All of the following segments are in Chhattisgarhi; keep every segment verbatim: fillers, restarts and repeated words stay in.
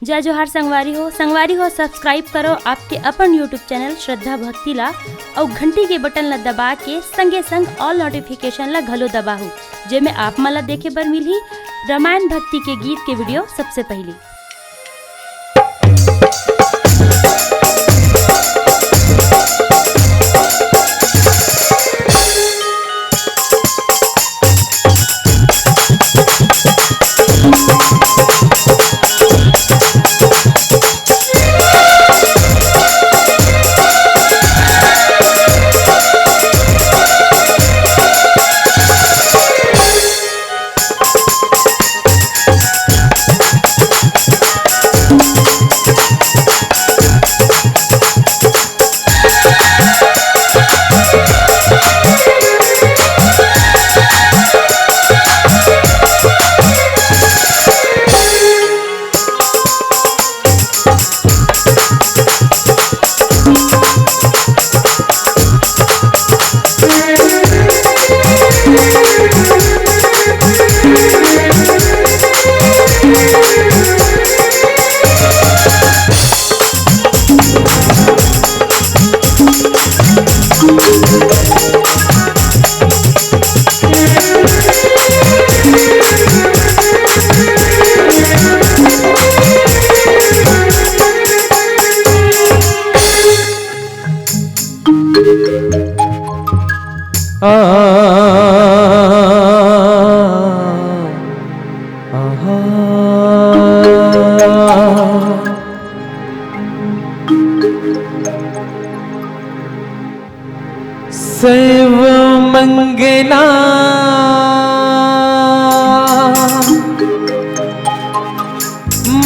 जय जोहार संगवारी हो, संगवारी हो, subscribe करो आपके अपन YouTube channel श्रद्धा भक्ति ला, अउ घंटी के button ला दबा के संगे संग all notification ला घलो दबाहू, जेमे आप मन ला देखे बर मिलही रामायण भक्ति के गीत के video सबसे पहली। सर्व मंगला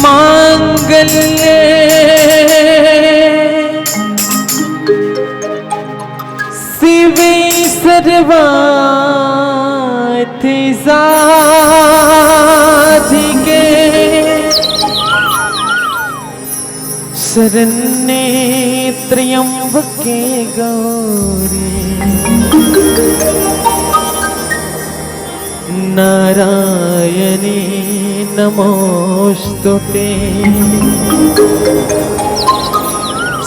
मांगल्ये शिवे सर्वार्थ साधिके शरण्ये त्र्यंबके गौरी नारायणी नमोस्तुते।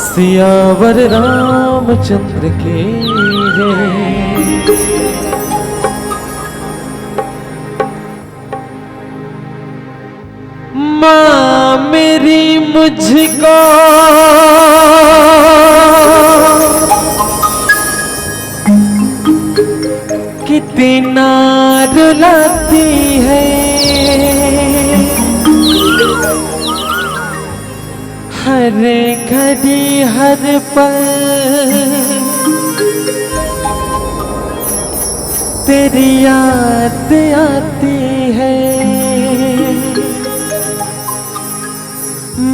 सियावर रामचंद्र के जय। माँ मेरी मुझको कितना रुलाती है, हर घड़ी हर पल तेरी याद आती है।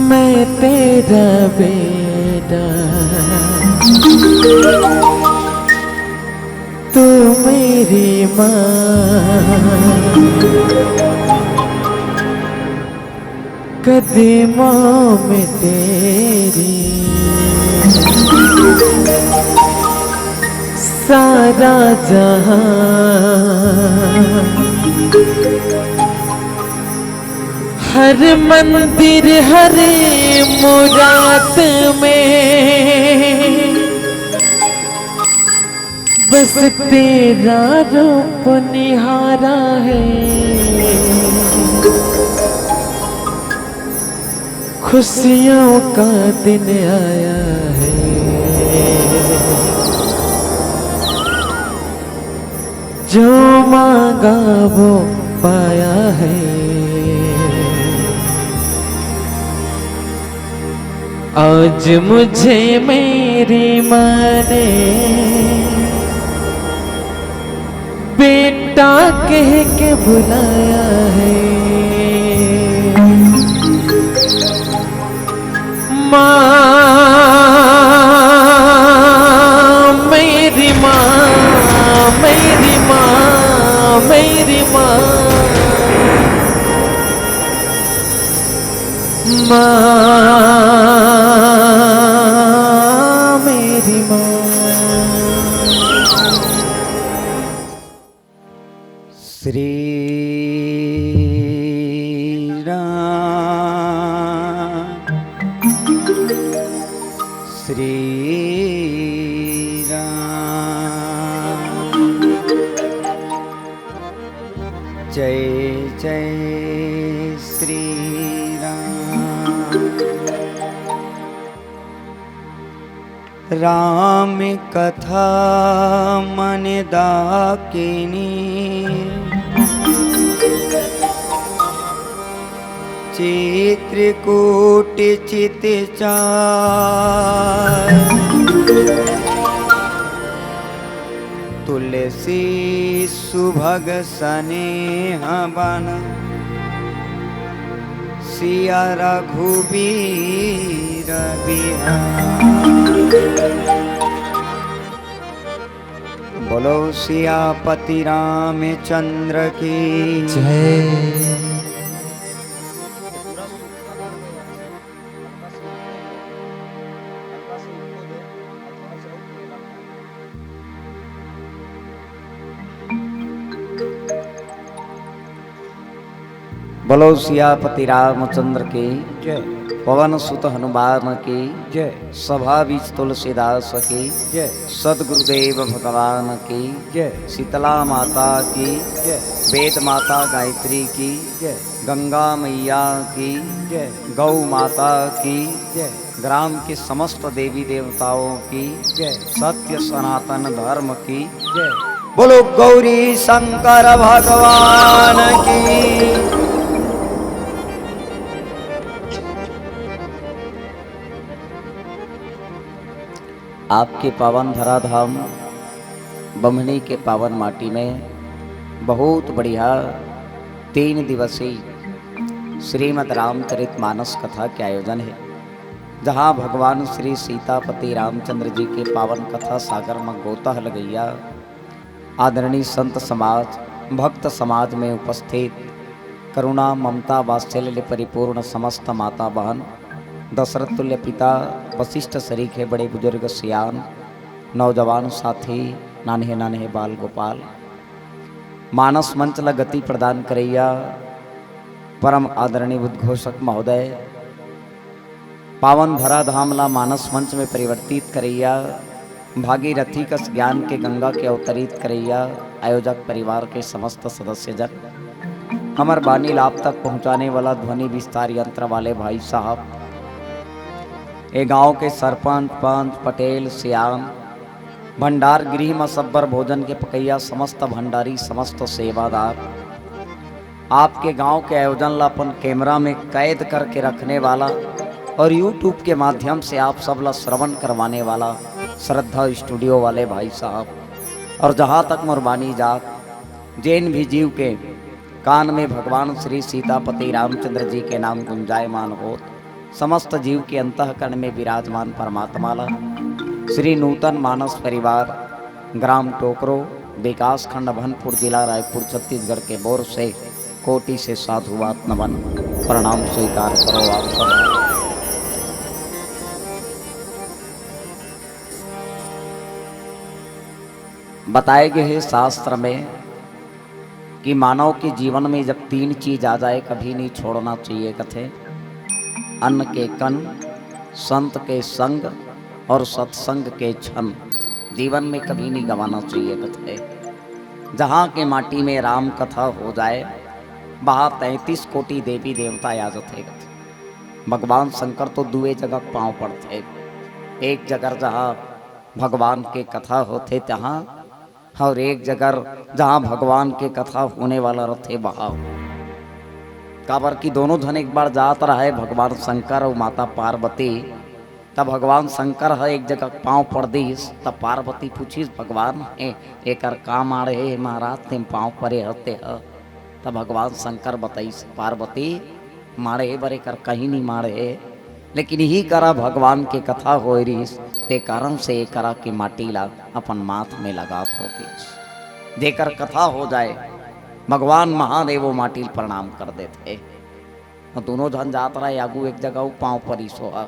मैं तेरा बेटा, तू मेरी माँ, कदमों में तेरी सारा जहां। हर मंदिर हर मुराद में बस तेरा रूप निहारा है। खुशियों का दिन आया है, जो मांगा वो पाया है। आज मुझे मेरी माँ ने बेटा कह के बुलाया है। माँ, मेरी माँ, मेरी माँ, मेरी माँ। माँ, मेरी माँ। श्री राम। राम कथा मन दाकिनी, चित्रकूट चित चार। तुलसी सुभग सनेह बन, सिया रघुबीर बिहार। बोलो सियापति रामचंद्र की जय। बोलो सियापति रामचंद्र की जय। पवन सुत हनुमान की जय। सभा बीच तुलसीदास की जय। सदगुरुदेव भगवान की जय। शीतला माता की जय। वेद माता गायत्री की जय। गंगा मैया की जय। गौ माता की जय। ग्राम के समस्त देवी देवताओं की जय। सत्य सनातन धर्म की जय। बोलो गौरी शंकर भगवान की। आपके पावन धराधाम बम्हनी के पावन माटी में बहुत बढ़िया तीन दिवसीय श्रीमद् रामचरित मानस कथा के आयोजन हे, जहां भगवान श्री सीतापति रामचंद्र जी के पावन कथा सागर में गोता लगइया आदरणीय संत समाज, भक्त समाज में उपस्थित करुणा, ममता, वात्सल्य ले परिपूर्ण समस्त माता बहन, दशरथ तुल्य पिता, वशिष्ठ सरीखे बड़े बुजुर्ग सियान, नौजवान साथी, नान्हे नान्हे बाल गोपाल, मानस मंच ला गति प्रदान करइया परम आदरणीय उद्घोषक महोदय, पावन धराधाम ला मानस मंच में परिवर्तित करइया, भागीरथी कस ज्ञान के गंगा के अवतरित करइया आयोजक परिवार के समस्त सदस्य जन, हमर बानी ला आप तक पहुंचाने वाला ध्वनि विस्तार यंत्र वाले भाई साहब, ए गांव के सरपंच, पंच, पटेल, सियान, भंडार गृह म सब्बर भोजन के पकइया समस्त भंडारी, समस्त सेवादार, आपके गांव के आयोजन ला अपन कैमरा में कैद करके रखने वाला और YouTube के माध्यम से आप सब ला श्रवण करवाने वाला श्रद्धा स्टूडियो वाले भाई साहब, और जहां तक मोर बानी जात, जेन भी जीव के कान में भगवान श्री सीतापति रामचंद्र जी के नाम गुंजायमान होत, समस्त जीव के अंतःकरण में विराजमान परमात्मा ला श्री नूतन मानस परिवार, ग्राम टोकरो, विकास खंड अभनपुर, जिला रायपुर, छत्तीसगढ़ के बोर से कोटि से साधुवाद नमन, प्रणाम स्वीकार करो आप सब। बताए गए हे शास्त्र में कि मानव के जीवन में जब तीन चीज आ जाए, कभी नहीं छोड़ना चाहिए कथे, अन्न के कण, संत के संग और सत्संग के क्षण जीवन में कभी नहीं गंवाना चाहिए कथे। जहाँ के माटी में राम कथा हो जाए, वहाँ तैंतीस कोटि देवी देवता आ जाथे कथे। भगवान शंकर तो दुए जगह पाँव पड़थे, एक जगह जहाँ भगवान के कथा होथे तहाँ, और एक जगह जहाँ भगवान के कथा होने वाला रथे वहाँ। काबर कि दोनों झन एक बार जात रहे भगवान शंकर और माता पार्वती, तब भगवान शंकर ह एक जगह पाँव पड़ दिस, तब पार्वती पूछिस, "भगवान हे, एकर का माड़े हे महाराज, तेम पाँव परे हते ह?" तब भगवान शंकर बताइस, पार्वती, माड़े बर एकर कहीं नहीं माड़े हे, लेकिन इही करा भगवान के कथा होए रिहिस, ते कारण से ए करा के माटी ला अपन माथ में लगात हो गिस। जेकर कथा हो जाए, भगवान महादेव वो माटी ल प्रणाम कर देथे। दोनों झन जात रहे आगू एक जगह, वो पाँव परिस हो ह।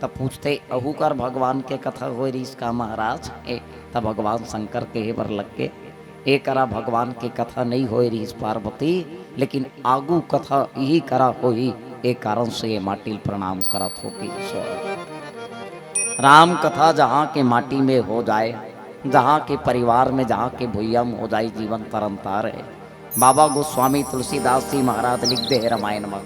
तब पूछथे, "अहू कर भगवान के कथा होए रिहिस का महाराज?" ए, तब भगवान शंकर कहे बर लग गे, "ए करा भगवान के कथा नहीं होए रिहिस पार्वती, लेकिन आगू कथा इही करा होही, ए कारण से ये माटी ल प्रणाम करत हो कि ईश्वर।" राम कथा जहाँ के माटी में हो जाए, जहाँ के परिवार में, जहाँ के भुइया में हो जाए, जीवन तरन तार हे। बाबा गोस्वामी तुलसीदास जी महाराज लिख दे हे रामायण में,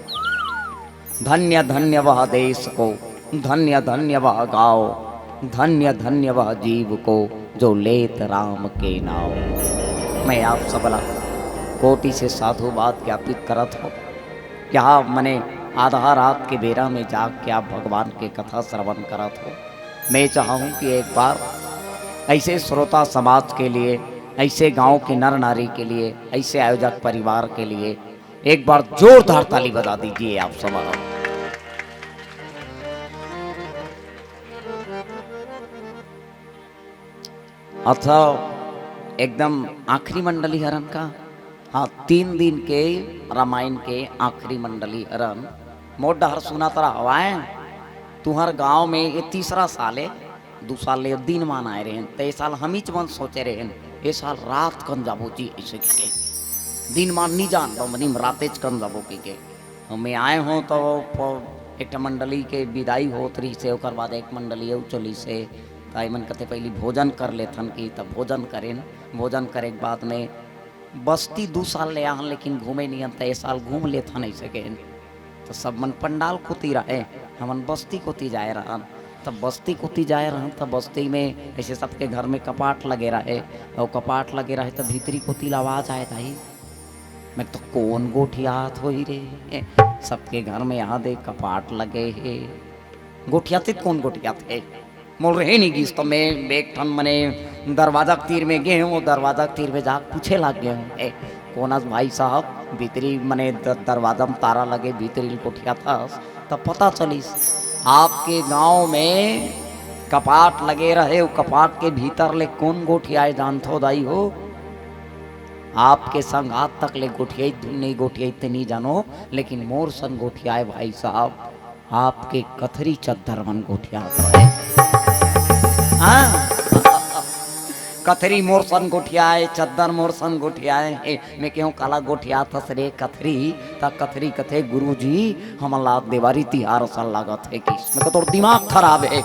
"धन्य धन्य वह देश को, धन्य धन्य वह गाँव, धन्य धन्य वह जीव को जो लेत राम के नाव। मैं आप सबला कोटि से साधुवाद ज्ञापित करत हों। यहाँ मने आधा रात के बेरा में जाग के आप भगवान के कथा श्रवण करत हो। मैं चाहूँ कि एक बार ऐसे श्रोता समाज के लिए, ऐसे गांव के नर नारी के लिए, ऐसे आयोजक परिवार के लिए एक बार जोरदार ताली बजा दीजिए आप सब। अच्छा, एकदम आखिरी मंडली हरन का? हाँ, तीन दिन के रामायण के आखिरी मंडली हरन। मोर डहर सुनत रहा हवय, तुहर गांव में ये तीसरा साल है। दू साल ले दिन मान आए रहेन, त ए साल हमीच मन सोचे रहेन, ए साल रात कन जाबो जी, ऐसे कहिके। दिन मान नी जान बमनी में रातेच कन जाबो कहिके। अउ मैं आए हों तो प-, एक ठा मंडली के विदाई होत रहिसे, ओकर बाद एक मंडली अउ चलिसे। त एमन कथे पहली भोजन कर लेथन कि, त भोजन करेन। भोजन करे के बाद में बस्ती दू साल ले आहन लेकिन घूमे नी हन, त ए साल घूम लेथन ऐसे कहेन। त सब मन पंडाल कोती रहे, हमन बस्ती कोती जाए रहन। त बस्ती कोती जाए रहन त बस्ती में ऐसे सबके घर में कपाट लगे रहे, अउ कपाट लगे रहे त भीतरी कोती ला आवाज आए दाई। मैं तो कोन गोठियात होही रे, सबके घर में यहाँ दे कपाट लगे हे, गोठियाते कोन गोठियात हे? मोर रहे नहीं गिस, तो मैं एक ठन मने दरवाजा के तीर में गे हूँ, दरवाजा के तीर में जाके पूछे लग गए हूँ, "ए, कोन अस भाई साहब, भीतरी मने द-, दरवाजा में तारा लगे, भीतरी गोठियाथस?" तब पता चलिस, आपके गांव में कपाट लगे रहे, वो कपाट के भीतर ले कोन गोठियाए जानथो दाई हो? आपके संग आज तक ले गोठियाई नहीं गोठियाई ते नहीं जानो, लेकिन मोर संग गोठियाए भाई साहब, आपके कथरी चद्दर मन गोठियात रहे। हाँ? कथरी मोर सन गोठियाए, चद्दर मोर सन गोठियाए। ए, मैं कहूँ, "काला गोठियाथस रे कथरी?" त कथरी कथे, "गुरुजी, हमन ला देवारी तिहार असन लागत हे कि।" मैं कहूँ, "तोर दिमाग खराब हे।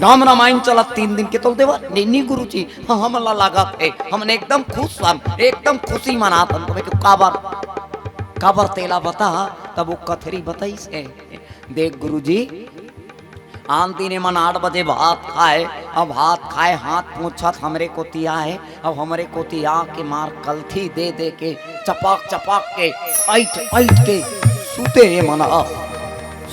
राम रामायण चलत तीन दिन के तो देवा-, नहीं, नहीं गुरुजी, हाँ, हमन ला लागत हे, हमन एकदम खुश हन, एकदम खुशी मनात हन।" तो मैं कहूँ, "काबर? काबर तेला बता?" तब वो कथरी बताइस हे। देख गुरुजी, आन दिन एमन आठ बजे भात खाए, अब भात खाए हाथ पोंछत हमरे कोती आए, अब हमरे कोती आके मार कलथी दे दे के चपाक चपाक के ऐठ ऐठ के सुते एमन ह,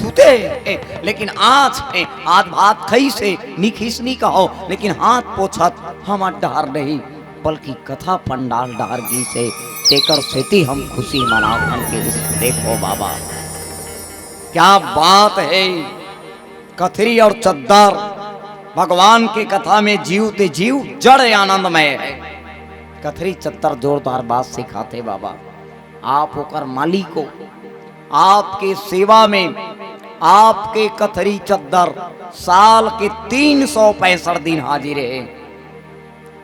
सुते। ए, लेकिन आज, ए, आज भात खइसे, नी खइस नी कहो, लेकिन हाथ पोंछत हमर डहर नहीं, बल्कि कथा पंडाल डहर गिसे, तेकर सेती हम खुशी मनाथन के। देखो बाबा, क्या बात है। कथरी और चद्दर भगवान के कथा में जीव ते जीव जड़ आनंदमय है। कथरी चद्दर जोरदार बात सिखाथे बाबा। आप ओकर मालिक हो, आपके सेवा में आपके कथरी चद्दर साल के तीन सौ पैंसठ दिन हाजिर है।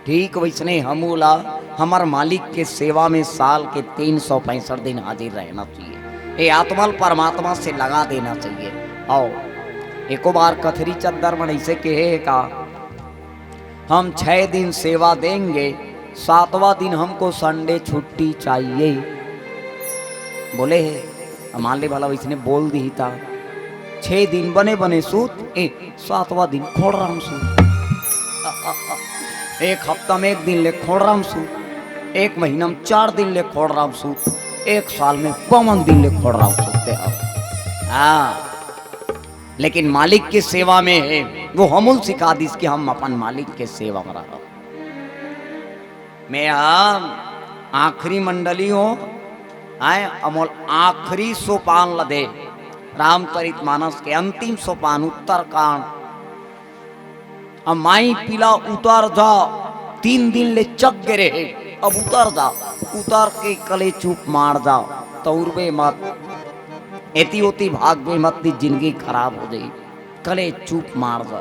ठीक वैसने हमू ला हमर मालिक के सेवा में साल के तीन सौ पैंसठ दिन हाजिर रहना चाहिए। ये आत्मा ल परमात्मा से लगा देना चाहिए। अउ एको बार कथरी चद्दर मन ऐसे कहे हे का, "हम छह दिन सेवा देंगे, सातवां दिन हमको संडे छुट्टी चाहिए।" बोले हे, अब मान ले भला वैसने बोल दिही ता, "छह दिन बने बने सूत, ए, सातवां दिन खोड़राम सूत।" एक हफ्ता में एक दिन ले खोड़राम सूत, एक महीना में चार दिन ले खोड़राम सूत, एक साल में बावन दिन ले खोड़राम सूत। हाँ, लेकिन मालिक के सेवा में है, वो हमू ल सिखा दिस कि हम अपन मालिक के सेवा में रहब। मैं ह आखिरी मंडली हों, आय अमोल आखिरी सोपान ल दे, रामचरित मानस के अंतिम सोपान उत्तरकांड। अब माई पीला उतर जा, तीन दिन ले चक गे रहे, अब उतर जा, उतर के कले चुप मार जा, तौरबे मत, एती ओती भागबे मत, ती जिंदगी खराब हो जाई। कले चुप मार जा,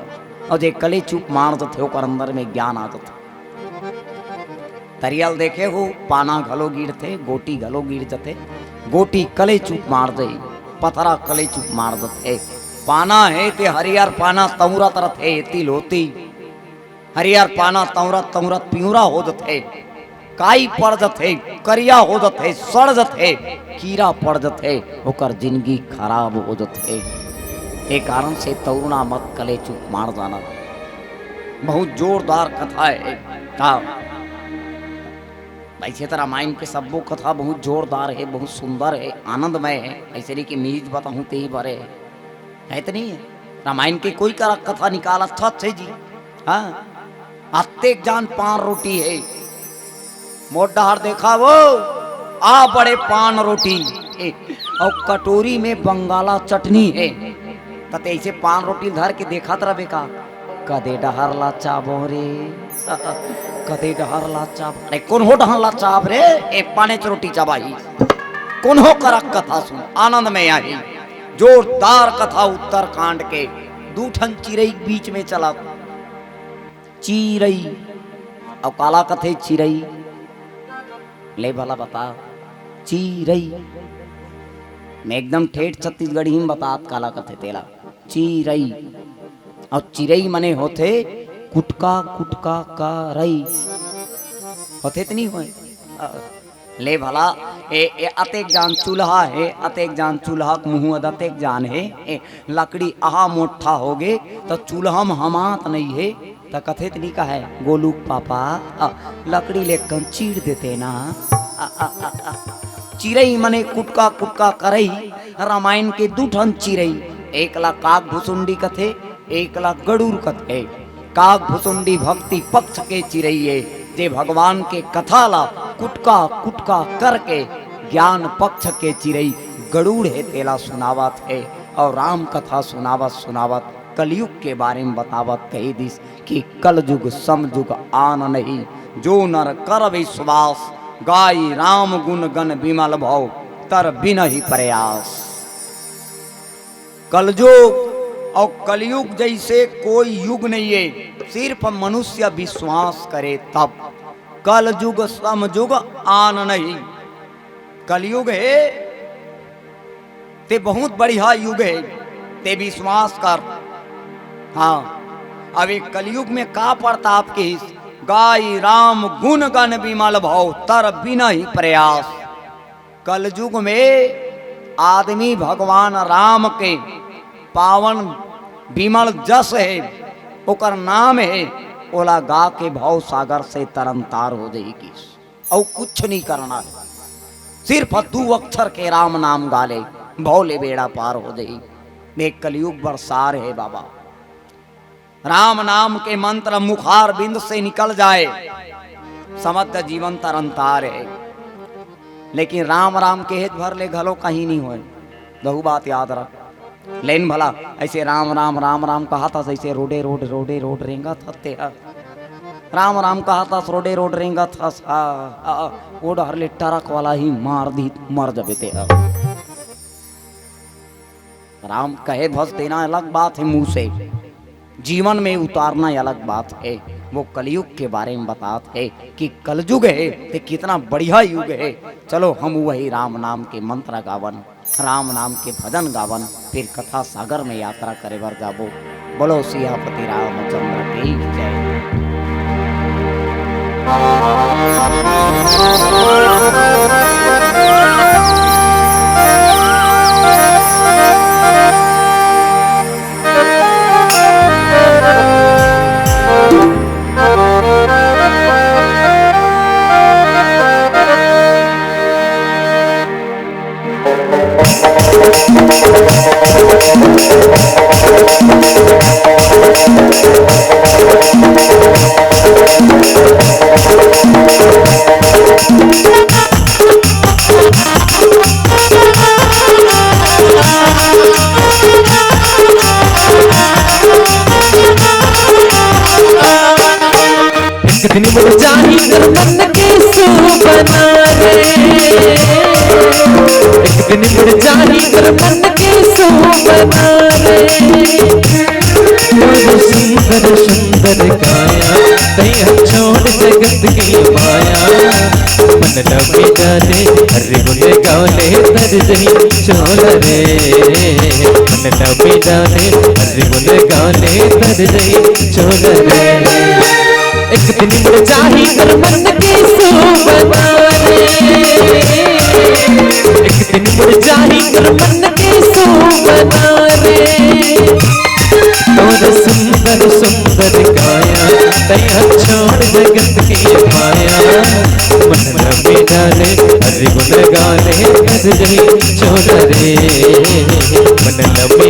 अउ जे कले चुप मार जाथे, ओकर अंदर में ज्ञान आ जाथे। तरिया ल देखे हो, पाना घलो गिरथे, गोटी घलो गिर जथे। गोटी कले चुप मार जही, पथरा कले चुप मार जथे। पाना हे ते हरियर पाना तौरत रथे, एती ल ओती। हरियर पाना तौरत तौरत पिंवरा हो जथे, काई पड़ जथे, करिया हो जथे, सड़ जथे, कीरा पड़ जथे, ओकर जिंदगी खराब हो जथे। ए कारण से तौरना मत, कले चुप मार जाना। बहुत जोरदार कथा हे। हाँ, वैसे तो रामायण के सब्बो कथा बहुत जोरदार हे, बहुत सुंदर हे, आनंदमय हे। ऐसे नहीं कि मीज बताहूँ तेही भरे हे, हे तो नहीं हे? रामायण के कोई करा कथा निकालत हस जी। हाँ, अतेक जान पान रोटी हे, मोर डहर देखा वो, आ बड़े पान रोटी हे, अउ कटोरी में बंगाला चटनी हे। त तैं अइसे पान रोटी धर के देखत रहिबे का, कदे डहर ला चाबो रे, कदे डहर ला चाब, अरे कोन हो डहर ला चाब रे, ए पानेच रोटी चबाही। कोन हो करा कथा सुन, आनंद में आही। जोरदार कथा उत्तरकांड के, दू ठन चिरई के बीच में चलत। चिरई, अउ काला कथे चिरई? ले भला बता, चिरई। मैं एकदम ठेठ छत्तीसगढ़ी में बतात काला कथे तेला, चिरई। अउ चिरई मने होथे कुटका, कुटका करई। होथे त नहीं होय? अ, ले भला, ए, ए अतेक जान चूल्हा हे, अतेक जान चूल्हा के मुँह अद अतेक जान हे, ए, लकड़ी अहा मोट्ठा होगे, त चूल्हा म हमात नहीं हे, त कथे त नहीं कहे, "गोलू के पापा, अ, लकड़ी ले कन चीर देते ना।" अ, अ, अ, अ। चिरई मने कुटका, कुटका करई, रामायण के दू ठन चिरई, एक ला काग भुसुंडी कथे, एक ला गड़ूर कथे। काग भुसुंडी भक्ति पक्ष के चिरई ए, जे भगवान के कथा ला कुटका कुटका करके ज्ञान पक्ष के चिरई गड़ूर हे, तेला सुनावत हे। अउ राम कथा सुनावत सुनावत कलयुग के बारे में बतावत कही दिस कि कलजुग समजुग आन नहीं, जो नर कर विश्वास, गाई राम गुण गण विमल भव, तर बिनहि प्रयास। कलजुग अउ कलयुग जैसे कोई युग नहीं हे, सिर्फ मनुष्य विश्वास करे तब। कलजुग समजुग आन नहीं, कलयुग हे ते बहुत बढ़िया युग हे, ते विश्वास कर। हाँ, अब एक कलयुग में का परताप किहिस, गाई राम गुण गण विमल भव, तर बिनहि प्रयास। कलयुग में आदमी भगवान राम के पावन विमल जस हे, ओकर नाम हे, ओला गा के भव सागर से तरन तार हो जाही किस। अउ कुछ नहीं करना हे, सिर्फ दू अक्षर के राम नाम गा ले, भव ले बेड़ा पार हो जाही। ये कलयुग बरसार हे बाबा। राम नाम के मंत्र मुखार बिंद से निकल जाए, समस्त जीवन तरन तार हे। लेकिन राम राम केहेच भर ले घलो कहीं नहीं होय। दहू बात याद रख। लेन भला, ऐसे राम राम राम राम कहत हस, ऐसे रोडे रोड रोडे रोड रेंगत हस ते ह। राम राम कहत हस, रोडे रोड रेंगत हस, आ, आ, आ, ओ डहर ले ट्रक वाला ही मार दी, मर जबे ते ह। राम कहे भस देना अलग बात हे मुँह से, जीवन में उतारना अलग बात हे। वो कलयुग के बारे में बतात हे कि कलयुग हे ते कितना बढ़िया युग हे। चलो हम वही राम नाम के मंत्र गावन, राम नाम के भजन गावन, फिर कथा सागर में यात्रा करे बर जाबो। बोलो सियापति रामचंद्र की जय। एक दिन मुड़ जाही कर मन के सुबना रे, एक दिन मुड़ जाही कर मन के सुबना रे। तोर सुंदर सुंदर काया, तैं ह छोड़ जगत के माया। मन डबे डाले हर गुण गाले तर जही चोला रे, मन डबे डाले हर गुण गाले तर जही चोला रे। एक दिन मुड़ जाही कर मन के सुबना रे, एक दिन मुड़ जाही कर मन के सुबना रे। तोर सुंदर सुंदर काया,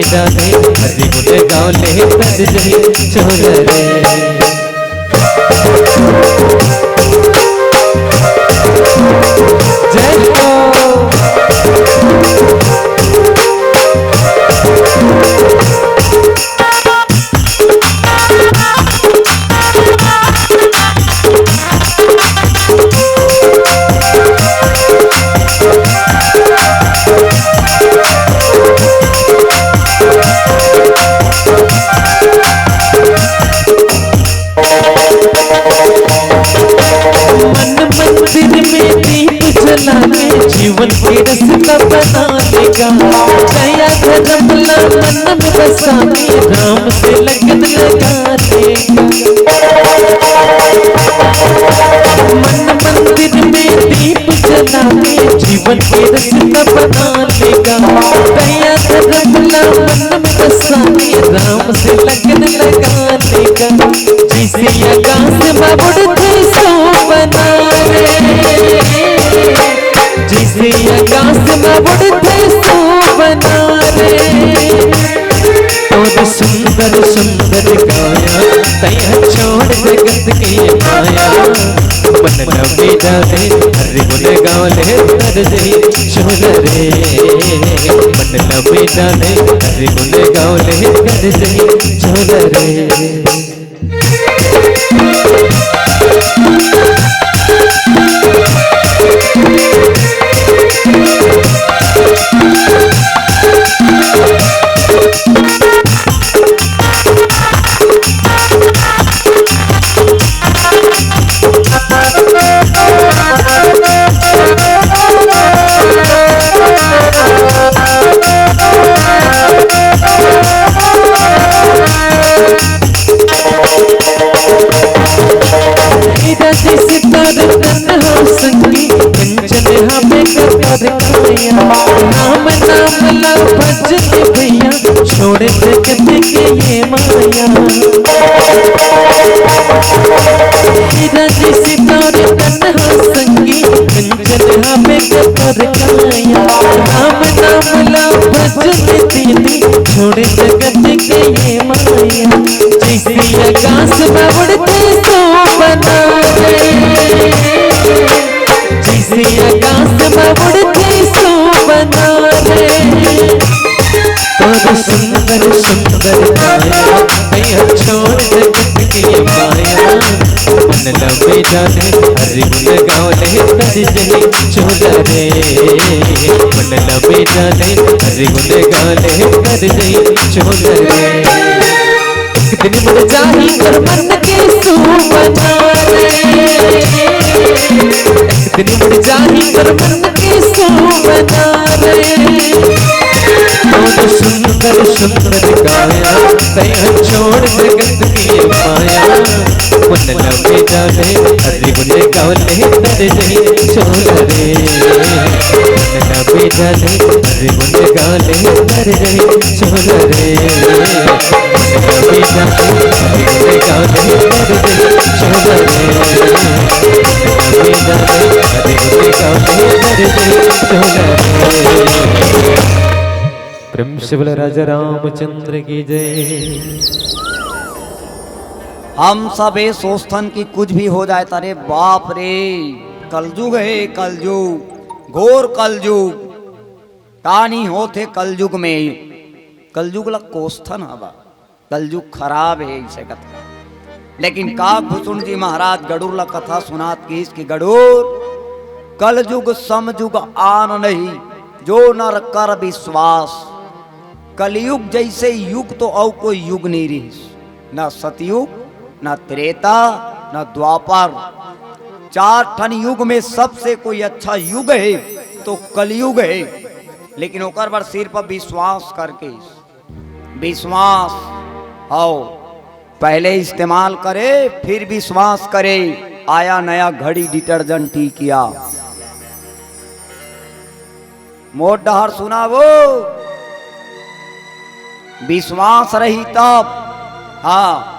जाने, हरि गुण गाँव ले तर जही छोला रे। जय हो। मन मंदिर में दीप जला के जीवन के रस का बना लेगा। दया धर्म ला मन में बसा के राम से लगन लगा लेगा। मन मंदिर में दीप जला के जीवन के रस का बना लेगा। दया धर्म ला मन में बसा के राम से लगन लगा लेगा। जैसे आकाश में उड़ते सो बना रे, जैसे आकाश में उड़ते सो बना रे। तोर सुंदर सुंदर काया, तैं छोड़ जगत के माया। मन लबे जाने, हरि गुण गाँव ले तर जही छोला रे। मन लबे जाने, हरि गुण गाँव ले तर जही छोला रे। हीरा जैसे तार तन हो संगी, कंचन हवे कतर काया। राम नाम ला भजन भैया, छोड़े जगत के ये माया। हीरा जैसे तार तन हो संगी, कंचन हवे कतर काया। राम नाम ला भजन दीदी, छोड़े जगत के ये माया। जैसे आकाश में उड़ते सो बना रे, जैसे आकाश में उड़ते सो बना रे। तोर सुंदर सुंदर काया, तैं छोड़ जगत के माया। मन लबे जाने, हरि गुण गाँव ले तर जही छोला रे। मन लबे जाने, हरि गुण गाँव ले तर जही छोला रे। एक दिन मुड़ जाही तोर मन के सुमना रे, एक दिन मुड़ जाही तोर मन के सुमना रे। तोर सुंदर सुंदर काया, तैं छोड़ जगत के माया। मन लबे जाने, हरि गुण गाँव ले तर जही छोला रे। मन लबे जाने, हरि गुण गाँव ले तर जही छोला रे। मन लबे जाने, हरि गुण गाँव ले तर जही छोला रे। मन लबे जाने, हरि गुण गाँव ले तर जही छोला रे। प्रेम से बोला राजा रामचंद्र की जय। हम सब ये सोचथन कि कुछ भी हो जाए, अरे बाप रे, कलयुग हे, कलयुग, घोर कलयुग। का नहीं होथे कलयुग में? कलयुग ला कोसथन हवा, कलयुग खराब हे, अइसे कथे। लेकिन का भूषण जी महाराज गड़ुर ला कथा सुनात किहिस कि गड़ुर, कलयुग समयुग आन नहीं, जो नर कर विश्वास। कलयुग जइसे युग तो अउ कोई युग नहीं रिहिस, ना सतयुग, ना त्रेता, ना द्वापर। चार ठन युग में सबसे कोई अच्छा युग हे तो कलयुग हे। लेकिन ओकर बर सिर्फ विश्वास करके, विश्वास, हव, पहले इस्तेमाल करे, फिर विश्वास करे। आया नया घड़ी detergent टिकिया। मोर डहर सुना वो, विश्वास रही तब, हाँ,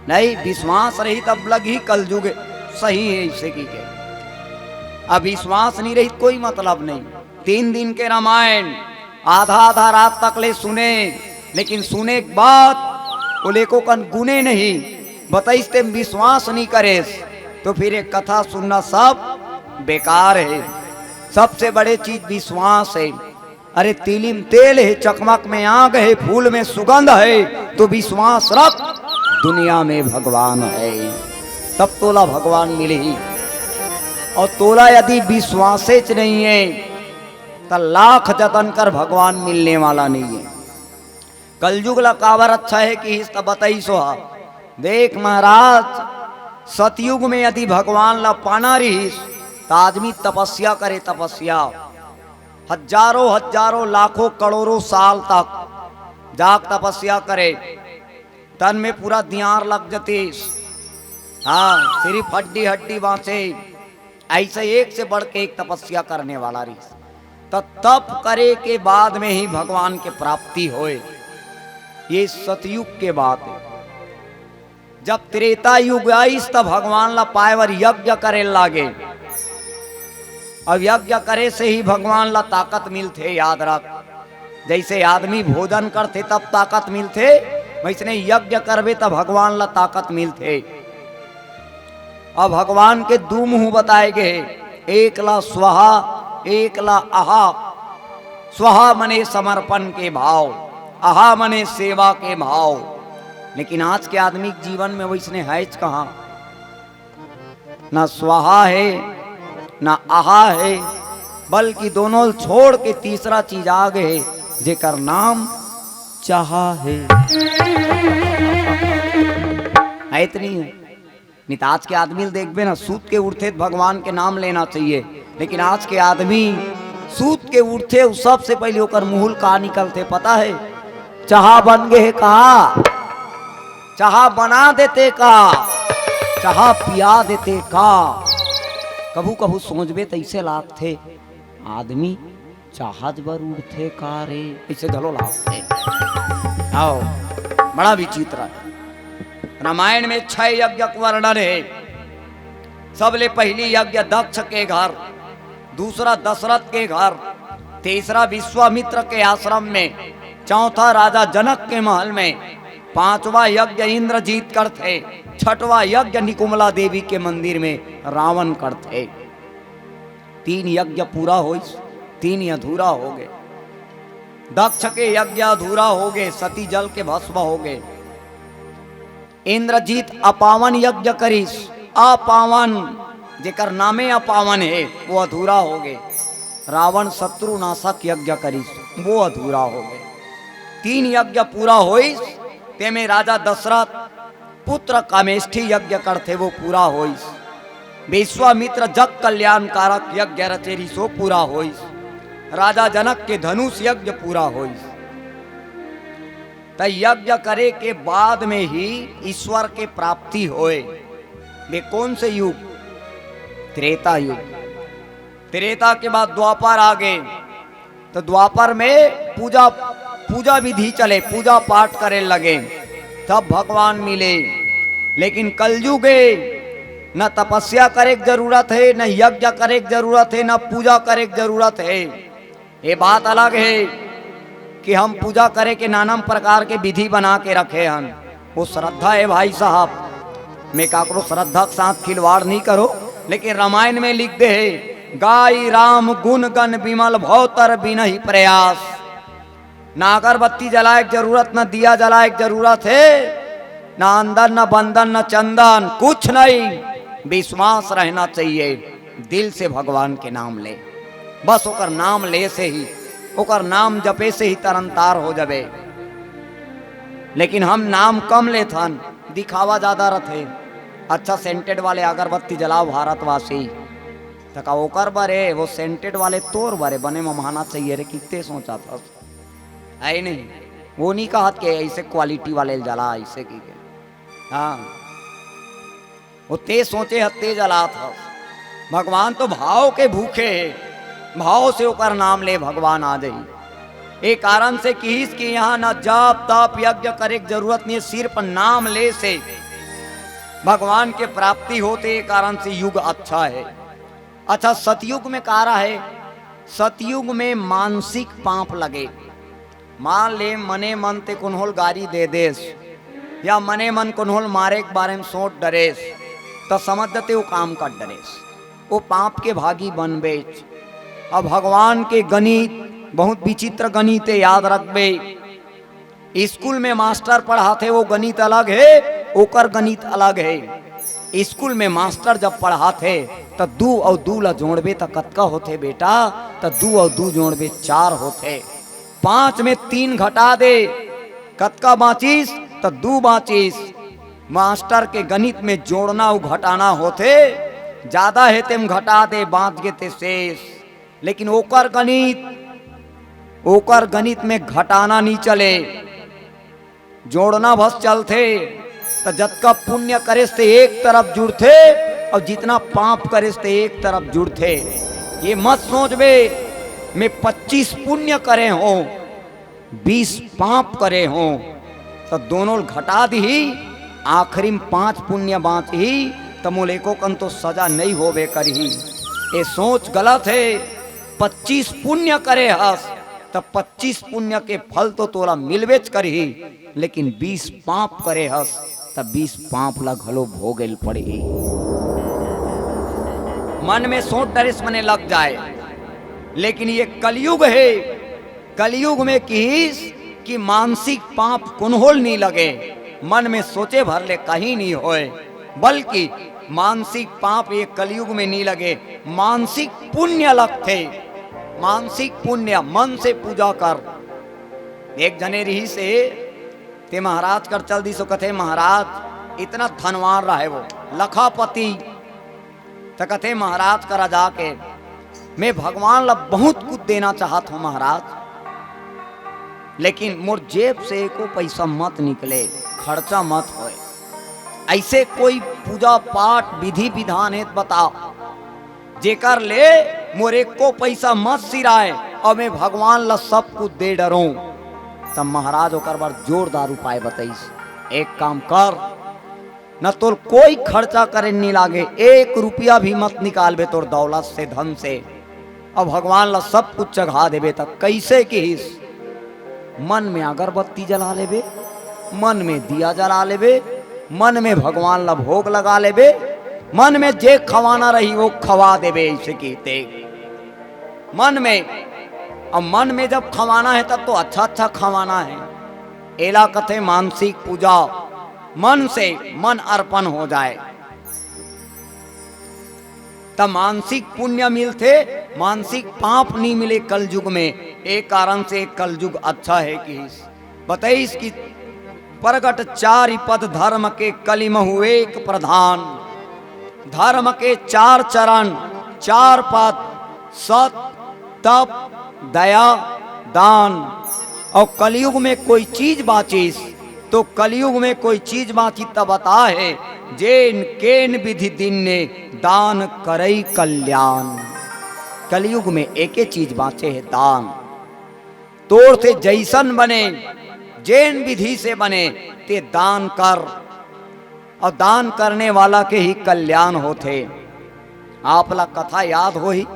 नहीं, विश्वास रही तब लगही कलयुग सही हे, अइसे कहिके। अब विश्वास नहीं रही, कोई मतलब नहीं। तीन दिन के रामायण, आधा आधा रात तक ले सुने, लेकिन सुने के बाद वो लेको कन गुने नहीं, बताइस ते विश्वास नहीं करेस, तो फिर ये कथा सुनना सब बेकार है। सबसे बड़े चीज विश्वास है। अरे, तिली म तेल है, चकमक में आग है, फूल में सुगंध है, तो विश्वास रख, दुनिया में भगवान है, तब तोला भगवान मिलही। और तोला यदि विश्वासेच नहीं है, त लाख जतन कर, भगवान मिलने वाला नहीं है। कलयुग ला काबर अच्छा है किहिस त बताइस हा। देख महाराज, सतयुग में यदि भगवान ला पाना रहिस, त आदमी तपस्या करे, तपस्या। हजारों हजारों, लाखों करोड़ों साल तक जाग तपस्या करे। तन में पूरा दियार लग जतिस। हाँ, सिरिफ हड्डी हड्डी बांचे। ऐसे एक से बढ़ के एक तपस्या करने वाला रहिस। त तप करे के बाद में ही भगवान के प्राप्ति होए। ये सतयुग के बात है। जब त्रेता युग आइस, त भगवान ला पाए बर यज्ञ करे लागे। अब यज्ञ करे से ही भगवान ला ताकत मिलथे, याद रख। जैसे आदमी भोजन करथे तब ताकत मिलथे, वैसने यज्ञ करबे त भगवान ला ताकत मिलथे। अब भगवान के दू मुंह बताए गे हे, एक ला स्वाहा, एक ला आहा। स्वाहा मने समर्पण के भाव, आहा मने सेवा के भाव। लेकिन आज के आदमी के जीवन में वैसने हैच कहाँ? ना स्वाहा हे, ना आहा हे, बल्कि दोनों ल छोड़ के तीसरा चीज आ गे हे, जेकर नाम चाहा हे। है त नहीं हे? नहीं त आज के आदमी ल देखबे ना, सूत के उठथे त भगवान के नाम लेना चाहिए, लेकिन आज के आदमी सूत के उठथे, उ सबसे पहले ओकर मुंह ल का निकलथे पता हे? चाहा बन गे हे का? चाहा बना देते का? चाहा पिया देते का? कभू कभू सोचबे त अइसे लागथे, आदमी चाहत बर उठथे का रे? अइसे घलो लागथे। आओ, बड़ा विचित्र हे। रामायण में छह यज्ञ के वर्णन हे। सबले पहिली यज्ञ दक्ष के घर, दूसरा दशरथ के घर, तीसरा विश्वामित्र के आश्रम में, चौथा राजा जनक के महल में, पांचवा यज्ञ इंद्रजीत करथे, छठवा यज्ञ निकुंभला देवी के मंदिर में रावण करथे। तीन यज्ञ पूरा होइस, तीन अधूरा हो गे। दक्ष के यज्ञ अधूरा हो गे, सती जल के भस्म हो गे। इंद्रजीत अपावन यज्ञ करिस, अपावन, जेकर नामे अपावन हे, वो अधूरा हो गे। रावण शत्रु नाशक यज्ञ करिस, वो अधूरा हो गे। तीन यज्ञ पूरा होइस, तेमे राजा दशरथ पुत्र कामेष्ठी यज्ञ करथे, वो पूरा होइस। विश्वामित्र जग कल्याणकारक यज्ञ रचे रिहिस, वो पूरा होइस। राजा जनक के धनुष यज्ञ पूरा होइस। त यज्ञ करे के बाद में ही ईश्वर के प्राप्ति होए। ये कौन से युग? त्रेता युग। त्रेता के बाद द्वापर आ गे, त द्वापर में पूजा, पूजा विधि चले, पूजा पाठ करे लगे, तब भगवान मिले। लेकिन कलयुग हे, न तपस्या करे के जरूरत हे, न यज्ञ करे के जरूरत हे, न पूजा करे के जरूरत हे। ये बात अलग हे कि हम पूजा करे के नानम प्रकार के विधि बना के रखे हन, वो श्रद्धा हे भाई साहब। मैं काकरो श्रद्धा के साथ खिलवाड़ नहीं करो, लेकिन रामायण में लिख दे हे, "गाई राम गुण गन विमल भव तर बिनहि प्रयास।" ना अगरबत्ती जलाए के जरूरत, ना दिया जलाए के जरूरत हे, ना अंदन, ना बंदन, ना चंदन, कुछ नहीं। विश्वास रहना चाहिए, दिल से भगवान के नाम ले। बस ओकर नाम ले से ही, ओकर नाम जपे से ही तरन तार हो जाबे। लेकिन हम नाम कम लेथन, दिखावा ज्यादा रथे। अच्छा scented वाले अगरबत्ती जलाओ भारतवासी, त का ओकर बर हे, वो scented वाले तोर बर हे, बने ममहाना चाहिए रे, कित्ते सोचत हस? हे नहीं, वो नहीं कहत के ऐसे quality वाले जला, ऐसे की के। हाँ, वो ते सोचे ह, ते जलात ह। भगवान तो भाव के भूखे हे, भाव से ओकर नाम ले, भगवान आ जाई। ए कारण से किहिस कि यहाँ न जाप, तप, यज्ञ करे के जरूरत नहीं, सिर्फ नाम ले से भगवान के प्राप्ति होथे, ए कारण से युग अच्छा हे। अच्छा, सतयुग में का रहे? सतयुग में मानसिक पाप लगे। मान ले, मने मन ते कोन्होल गारी दे देस, या मने मन कोन्होल मारे के बारे में सोच डरेस, त समझ दे ते वो काम कर डरेस, वो पाप के भागी बनबेच। अब भगवान के गणित बहुत विचित्र गणित हे, याद रखबे। स्कूल में मास्टर पढ़ाथे, वो गणित अलग हे, ओकर गणित अलग हे। स्कूल में मास्टर जब पढ़ाथे, त दू अउ दू ला जोड़बे, त कतका होथे बेटा? त दू अउ दू जोड़बे, चार होथे। पाँच में तीन घटा दे, कतका बाँचिस? त दू बाँचिस। मास्टर के गणित में जोड़ना अउ घटाना होथे, जादा हे तेम घटा दे, बाँच गे ते शेष। लेकिन ओकर गणित, ओकर गणित में घटाना नी चले, जोड़ना बस चलथे। त जतका पुण्य करेस ते एक तरफ जुड़थे, अउ जितना पाप करेस ते एक तरफ जुड़थे। ये मत सोचबे, मैं पच्चीस पुण्य करे हों, बीस पाप करे हों, त दोनों ल घटा दिही, आखिरी में पाँच पुण्य बाँचही, त मोल एको कन तो सजा नइ होबे करही। ये सोच गलत हे। पच्चीस पुण्य करे हस, त पच्चीस पुण्य के फल तो तोला मिलबेच करही, लेकिन बीस पाप करे हस, त बीस पाप ला घलो भोगे ल पड़ही। मन में सोच डरेस मने लग जाए, लेकिन ये कलयुग हे। कलयुग में किहिस कि मानसिक पाप कोन्होल नी लगे, मन में सोचे भर ले कहीं नी होय, बल्कि मानसिक पाप ये कलयुग में नी लगे, मानसिक पुण्य लगथे। मानसिक पुण्य, मन से पूजा कर। एक जने रिहिस हे, ते महाराज कर चल दिस, ओ कथे, महाराज, इतना धनवान रहे वो, लखापति, त कथे महाराज करा जाके, मैं भगवान ला बहुत कुछ देना चाहत हों महाराज, लेकिन मोर जेब से एको पैसा मत निकले, खर्चा मत होय। ऐसे कोई पूजा पाठ विधि विधान हे त बताओ, जेकर ले मोर एको पैसा मत सिराय अउ मैं भगवान ला सब कुछ दे डरों। तब महाराज ओकर बर जोरदार उपाय बतइस, एक काम कर, न तोर कोई खर्चा करे नी लागे, एक रुपया भी मत निकालबे तोर दौलत से, धन से, अउ भगवान ला सब कुछ चघा देबे। त कइसे किहिस? मन में अगरबत्ती जला लेबे, मन में दिया जला लेबे, मन में भगवान ला भोग लगा लेबे, मन में जे खवाना रही वो खवा देबे। ऐसे किहिस ते मन में, अब मन में जब खवाना हे तब तो अच्छा अच्छा खवाना हे। एला कथे मानसिक पूजा, मन से मन अर्पण हो जाए, त मानसिक पुण्य मिलथे, मानसिक पाप नी मिले कलयुग में। ए कारण से कलयुग अच्छा हे किहिस। बतइस कि प्रगट चारि पद धर्म के, कलि महु एक प्रधान। धर्म के चार चरण, चार पद, सत, तप, दया, दान। अउ कलयुग में कोई चीज बाँचिस, तो कलयुग में कोई चीज बाँचिस त बता हे, जेन केन विधि दीन्हे, दान करइ कल्याण। कलयुग में एके चीज बाँचे हे, दान। तोर से जइसन बने, जेन विधि से बने, ते दान कर। अउ दान करने वाला के ही कल्याण होथे। आप ला कथा याद होही,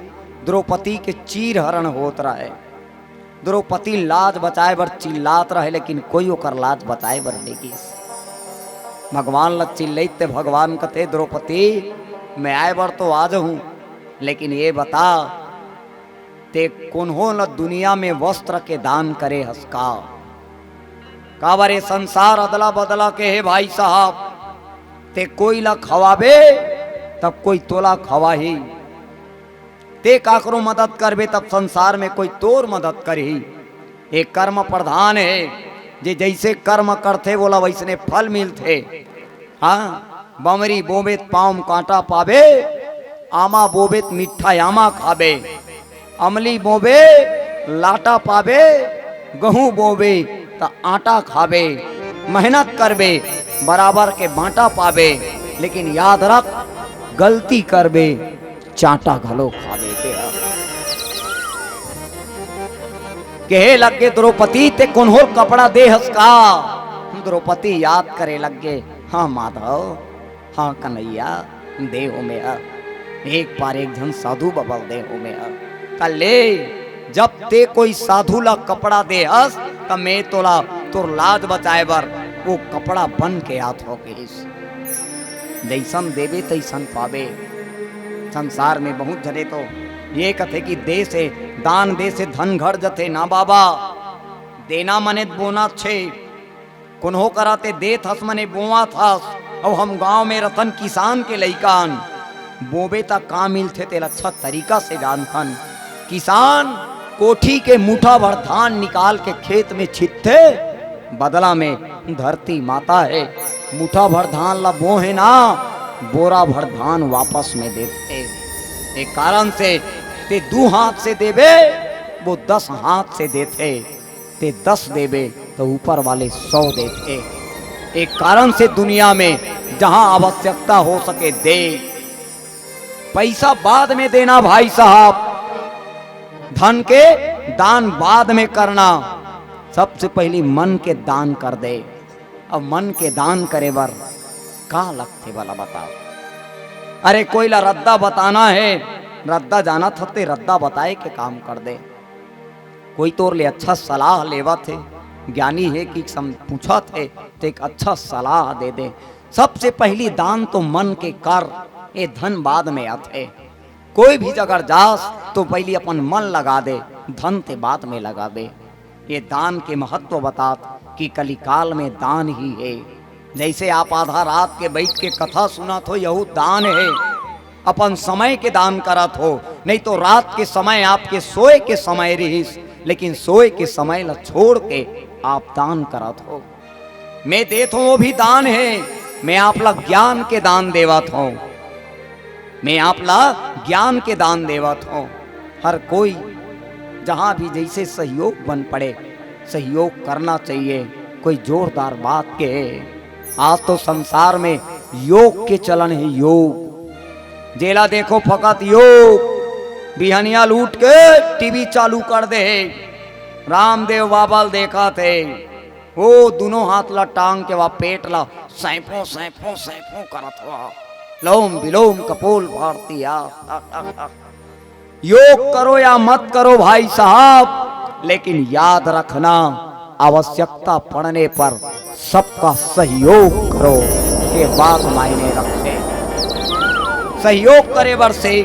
द्रौपदी के चीर हरण होत रहे। द्रौपदी लाज बचाए बर चिल्लात रहे, लेकिन कोई ओकर लाज बचाए बर नइ गिस। भगवान ला चिल्लइस ते भगवान कथे, "द्रौपदी, मैं आए बर तो आ जाहूं, लेकिन ये बता, ते कोनो ल दुनिया में वस्त्र के दान करे हस का?" काबर ये संसार अदला बदला के हे भाई साहब, ते कोई ला खवाबे तब कोई तोला खवाही, ते काकरो मदद करबे तब संसार में कोई तोर मदद करही। ये कर्म प्रधान हे, जे जइसे कर्म करथे वोला वइसने फल मिलथे। हाँ, बमरी बोबे त पाँव म कांटा पाबे, आमा बोबे त मिट्ठा आमा खाबे, अमली बोबे लाटा पाबे, गहूं बोबे त आटा खाबे, मेहनत करबे बराबर के बांटा पाबे, लेकिन याद रख, गलती करबे चांटा घलो खाबे ते ह। कहे लगे द्रौपदी, ते कोनो ल कपड़ा दे हस का? द्रौपदी याद करे लगे, हाँ माधव, हाँ कन्हैया, दे हों मैं ह। एक बार एक झन साधु बाबा ल दे हों मैं ह। कले, जब ते कोई साधु ला कपड़ा दे हस, त मैं तोला तोर लाज बचाए बर वो कपड़ा बन के आत हों कहिस। जइसन देबे तइसन पाबे। संसार में बहुत झने तो ये कथे कि दे से, दान दे से धन घर जथे ना बाबा, देना मने बोना छे। कोनो करा ते देत हस मने बोवत हस, अउ हम गांव में रतन किसान के लइका अन, बोबे त का मिलथे तेला अच्छा तरीका से जानथन। किसान कोठी के मुठा भर धान निकाल के खेत में छितथे, बदला में धरती माता हे, मुठा भर धान ला बोहे ना, बोरा भर धान वापस में देथे। ए कारण से ते दू हाथ से देबे, वो दस हाथ से देथे। ते दस देबे त ऊपर वाले सौ देथे। एक कारण से दुनिया में जहां आवश्यकता हो सके दे। पैसा बाद में देना भाई साहब, धन के दान बाद में करना, सबसे पहली मन के दान कर दे। अब मन के दान करे बर का लगथे वाला बताओ। अरे कोई ला रद्दा बताना हे, रद्दा जानत हते रद्दा बताए के काम कर दे। कोई तोर ले अच्छा सलाह लेवत हे, ज्ञानी हे कि सम-, पूछत हे, त एक अच्छा सलाह दे दे। सबसे पहली दान तो मन के कर, ए धन बाद में आथे। कोई भी जगह जास तो पहली अपन मन लगा दे, धन ते बाद में लगाबे। ये दान के महत्व बतात कि कलिकाल में दान ही हे। जैसे आप आधा रात के बैठ के कथा सुनत हो, यहू दान हे। अपन समय के दान करत हो, नहीं तो रात के समय आपके सोए के समय रहिस, लेकिन सोए के समय ला छोड़ के आप दान करत हो। मैं देत हों, वो भी दान हे। मैं आप ला ज्ञान के दान देवत हों, मैं आप ला ज्ञान के दान देवत हों। हर कोई जहां भी जैसे सहयोग बन पड़े, सहयोग करना चाहिए। कोई जोरदार बात के हे। आज तो संसार में योग के चलन हे, योग। जेला देखो फकत योग। बिहनिया ल उठ के टीवी चालू कर दे हे, रामदेव बाबा ल देखत हे। वो दुनों हाथ ला टांग के वा पेट ला सैंफो सैंफो सैंफो करत हवा, लोम विलोम कपोल भारती आ। योग करो या मत करो भाई साहब, लेकिन याद रखना, आवश्यकता पड़ने पर सबका सहयोग करो, ये बात मायने रखथे। सहयोग करे बर से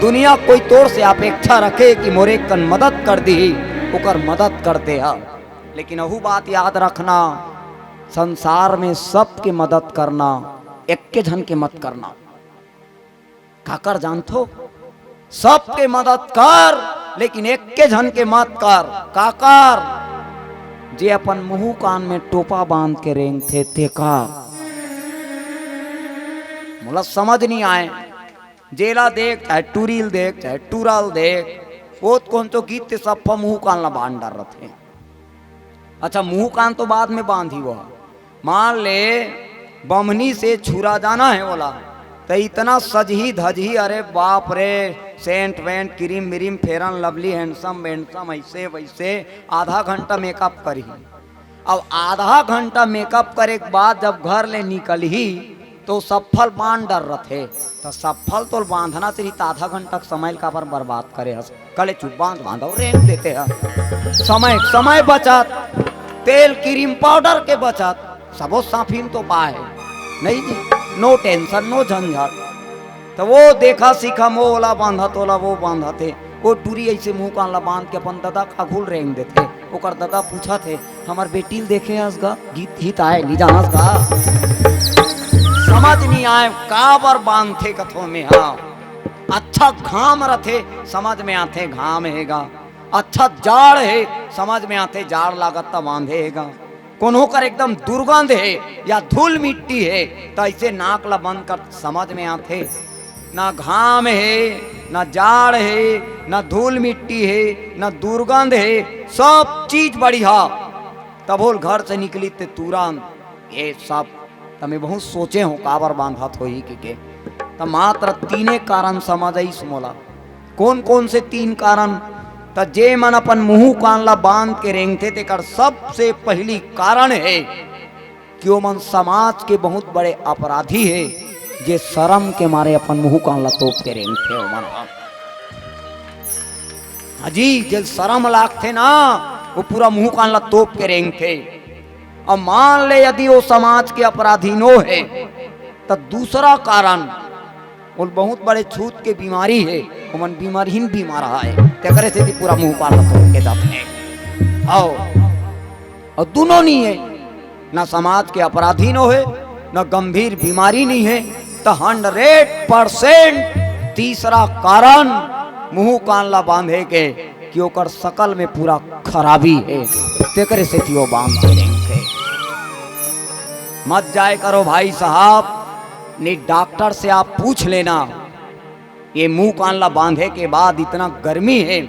दुनिया कोई तोर से अपेक्षा रखे कि मोरे कन मदद कर दिही, ओकर मदद करते ह। लेकिन अहू बात याद रखना, संसार में सबके मदद करना, एक्के झन के मत करना। काकर जानथो? सबके मदद कर, लेकिन एक्के झन के मत कर। काकर? जे अपन मुंह कान में टोपा बांध के रेंगथे, तेका। मोला समझ नहीं आए। जेला देख, चाहे टूरी ल देख, चाहे टूरा ल देख, वो कोन तो गीत ते सफ्फा मुंह कान ला बांध डर रथे। अच्छा, मुंह कान तो बाद में बांधी वो। मान ले, बमनी से छुरा जाना हे ओला, त इतना सजही धजही, अरे बाप रे, सेंट वेंट, क्रीम म्रीम, फेरन लवली, हैंडसम वेंडसम, ऐसे वैसे आधा घंटा मेकअप करही। अब आधा घंटा मेकअप करे के बाद जब घर ले निकलही, तो सफ्फल बांध डर रथे। त सफ्फल तो बांधना चाहिए, त आधा घंटा के समय ल काबर बर्बाद करे हस? कले चुप बांध, बांध अउ रेंग देते ह। समय, समय बचत, तेल, क्रीम, पाउडर के बचत, सबो साफिन तो पाए, नहीं जी? No tension, no झंझट। त वो देखा सीखा, मो ओला बांधत, ओला वो बांधत हे। वो टूरी ऐसे मुंह कान ला बांध के अपन ददा का घुल रेंग देथे। ओकर ददा पूछत हे, "हमर बेटी ल देखे हस गा? गीत हित आए, नी जानस गा?" समझ नी आए, काबर बांधथे कथो में, हाँ। अच्छा घाम रथे, समझ में आथे घाम हे गा। अच्छा जाड़ हे, समझ में आथे जाड़ लागत त बांधे हे गा। कोनो कर एकदम दुर्गंध हे या धूल मिट्टी हे, त ऐसे नाक ला बंद कर, समझ में आथे। ना घाम हे, ना जाड़ हे, ना धूल मिट्टी हे, ना दुर्गंध हे, सब चीज बढ़िया। तभो ल घर से निकली ते तुरंत ये सब। त मैं बहुत सोचे हों, काबर बांधत होही कहिके। त मात्र तीने कारण समझ आइस मोला। कोन कोन से तीन कारण? त जे मन अपन मुंह कान ला बांध के रेंगथे, तेकर सबसे पहली कारण हे कि ओमन समाज के बहुत बड़े अपराधी हे, जे शरम के मारे अपन मुंह कान ला तोप के रेंगथे ओमन ह। अजी, जेल शरम लागथे ना, वो पूरा मुंह कान ला तोप के रेंगथे। अब मान ले, यदि वो समाज के अपराधी नो हे, त दूसरा कारण, वो बहुत बड़े छूत के बीमारी हे, ओमन बीमारहीन बीमार हे, तेकरे सेती पूरा मुंह कान ला तोप के जाथे। आओ, अउ दूनों नी हे, ना समाज के अपराधी नो हे, ना गंभीर बीमारी नी हे, त हंड्रेड परसेंट तीसरा कारण मुंह कान ला बांधे के कि ओकर शकल में पूरा खराबी हे, तेकरे सेती वो बांध के रेंगथे। मत जाए करो भाई साहब, नी डॉक्टर से आप पूछ लेना। ये मुंह कान ला बांधे के बाद इतना गर्मी हे,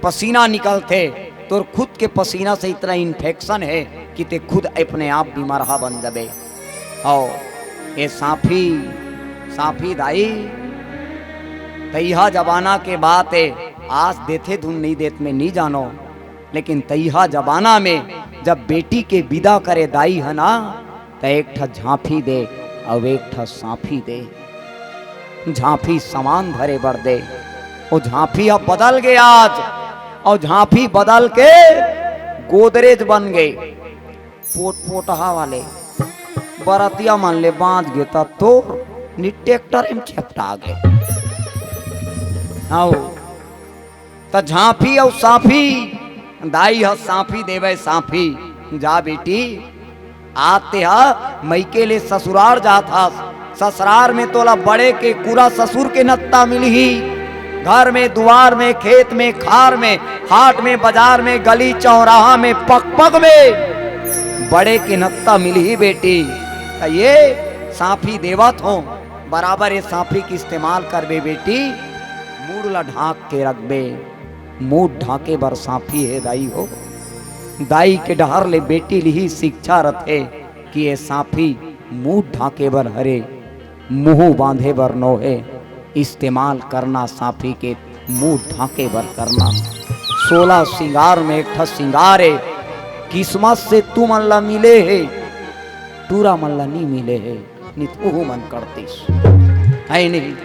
पसीना निकलथे, तोर खुद के पसीना से इतना इन्फेक्शन हे कि ते खुद अपने आप बीमारहा बन जाबे। हव, ये सांफी, सांफी दाई, तइहा जमाना के बात हे, आज देथे धुन नहीं देत में नहीं जानो, लेकिन तइहा जमाना में जब बेटी के विदा करे दाई ह ना, त एक ठा झांफी दे अउ एक ठा सांफी दे। झांफी सामान धरे बर दे। वो झांफी अब बदल गे आज, अउ झांफी बदल के गोदरेज बन गे। पोटपोटहा वाले बरतिया मन ले बांच गे, त तोर नी ट्रैक्टर में चेपटा गे। हव, त झांफी अउ सांफी, दाई ह सांफी देवय, सांफी, जा बेटी, आज तेहा मइके ले ससुरार जात हस, ससुरार में तोला बड़े के कूरा ससुर के नत्ता मिलही। घर में, दुवार में, खेत में, खार में, हाट में, बजार में, गली चौराहा में, पग पग में बड़े के नत्ता मिलही बेटी। त ये सांफी देवत हों, बराबर ये सांफी के इस्तेमाल करबे बेटी, मूड़ ला ढांक के रखबे। मूड़ ढांके बर सांफी हे दाई हो। दाई के डहर ले बेटी लिही शिक्षा रथे कि ये सांफी मूड़ ढांके बर हरे, मुंह बांधे बर नो हे। इस्तेमाल करना सांफी के, मूड़ ढांके बर करना। सोलह सिंगार में एक ठा सिंगार हे, किस्मत से तुमन ला मिले हे, टूरा मन ला नी मिले हे, नित उहू मन करतिस, हे नहीं?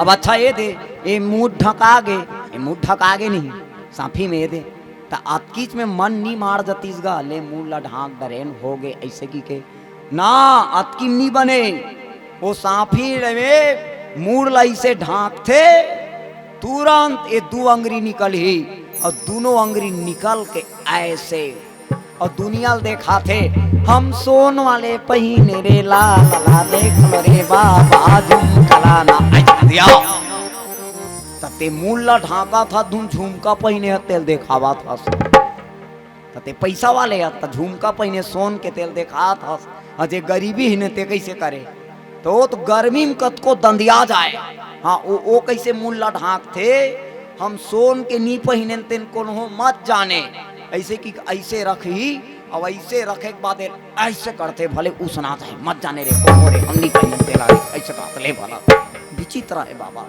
अब अच्छा ये दे, ये मूड़ ढका गे, ये मूड़ ढका गे नहीं, सांफी में ये दे, त अतकीच में मन नी मार जतिस गा, ले मूड़ ला ढांक डरेन, हो गे, अइसे कहिके ना, अतकी नी बने। वो सांफी में मूड़ ला अइसे ढांकथे, तुरंत ये दू अंगरी निकलही अउ दूनों अंगरी निकल के अइसे, अउ दुनिया ल देखाथे, "हम सोन वाले पहिने रे लाल ला, देख लो रे बाबा झुमका ला ना।" अइसे दिया। त ते मूड़ ला ढांकत हस, धुन झुमका पहिने हस, तेला देखावत हस। त ते पइसा वाले हस, त झुमका पहिने सोन के, तेला देखात हस। अउ जे गरीबी हे न, ते कइसे करे? त वो तो गर्मी में कतको दंदिया जाए। हाँ, वो, वो कइसे मूड़ ला ढांकथे, "हम सोन के नी पहिनेन, तेन कोनो मत जाने।" अइसे कि अइसे रखही, अउ अइसे रखे के बाद अइसे करथे, "भले उसना जाए, मत जाने रे, कोनो रे, हम नी पहिनेन तेला रे," अइसे कहत ले भला। विचित्र हे बाबा।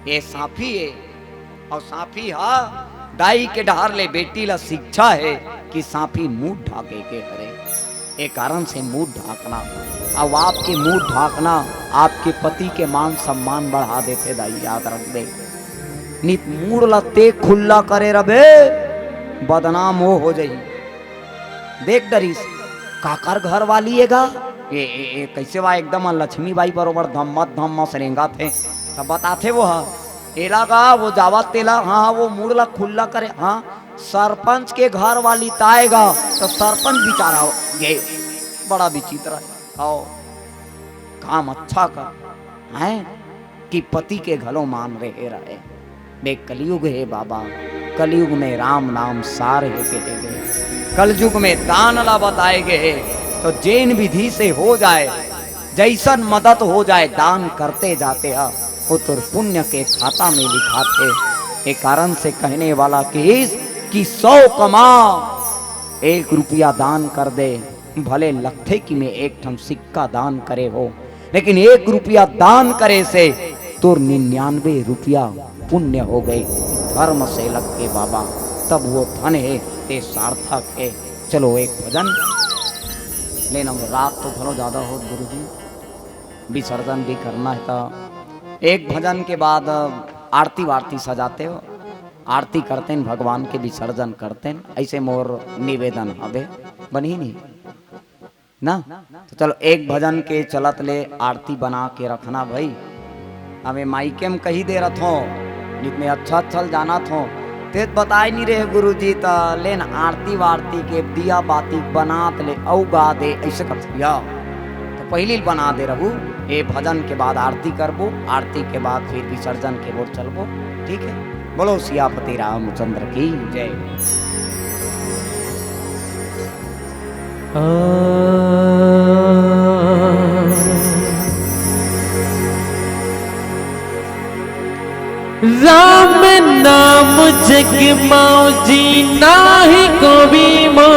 ये सांफी हे, अउ सांफी ह दाई के डहर ले बेटी ला शिक्षा हे कि सांफी मूड़ ढांके के हरे। ए कारण से मूड़ ढांकना, अउ आपके मूड़ ढांकना आपके पति के मान सम्मान बढ़ा देथे दाई, याद रखबे। नित मूड़ ला ते खुल्ला करे रबे, बदनाम वो हो जाही। देख डरिस, काकर घर वाली ए गा? ए, ए, ए, कइसे वा एकदम लक्ष्मी बाई बरोबर धम्मत धम्मस रेंगत हे। त बताथे वो ह, एला गा, वो जावत तेला, हाँ, हाँ, वो मूड़ ला खुल्ला करे, हाँ, सरपंच के घर वाली ताय गा, त सरपंच बिचारा गे, बड़ा विचित्र हे। हव, काम अच्छा कर, हैं? कि पति के घलो मान रहे रहे। बे कलयुग हे बाबा, कलयुग में राम नाम सार हे कहे गे। कलयुग में दान ला बताए गे हे, तो जेन विधि से हो जाए, जैसन मदद हो जाए, दान करते जाते ह, वो तोर पुण्य के खाता में लिखात हे। ए कारण से कहने वाला किहिस कि सौ कमा, एक रुपया दान कर दे, भले लगथे कि मैं एक ठन सिक्का दान करे हो, लेकिन एक रुपया दान करे से तोर निन्यानवे रुपया पुण्य हो गए। धर्म से लग के बाबा, तब वो धन हे, ते सार्थक हे। चलो एक भजन लेना, रात तो घणो ज्यादा हो गुरुजी, विसर्जन भी करना हे, त एक भजन के बाद आरती वारती सजाते हो। आरती करतेन, भगवान के विसर्जन करतेन, ऐसे मोर निवेदन हवे, बनही नहीं ना? तो चलो, एक भजन के चलत ले आरती बना के रखना भाई। हमें माइके में कही दे रथो, जितने अच्छा अच्छा जानत हो, तेज बताए नहीं रहे गुरुजी, त लेन आरती वारती के दिया बाती बनात ले अउ गा दे, ऐसे कर भैया। तो पहली बना दे रहू, ए भजन के बाद आरती करबो, आरती के बाद फिर विसर्जन के ओर चलबो। ठीक है, बोलो सियापति रामचंद्र की जय। राम नाम जग मावजी नाही कोवी मो।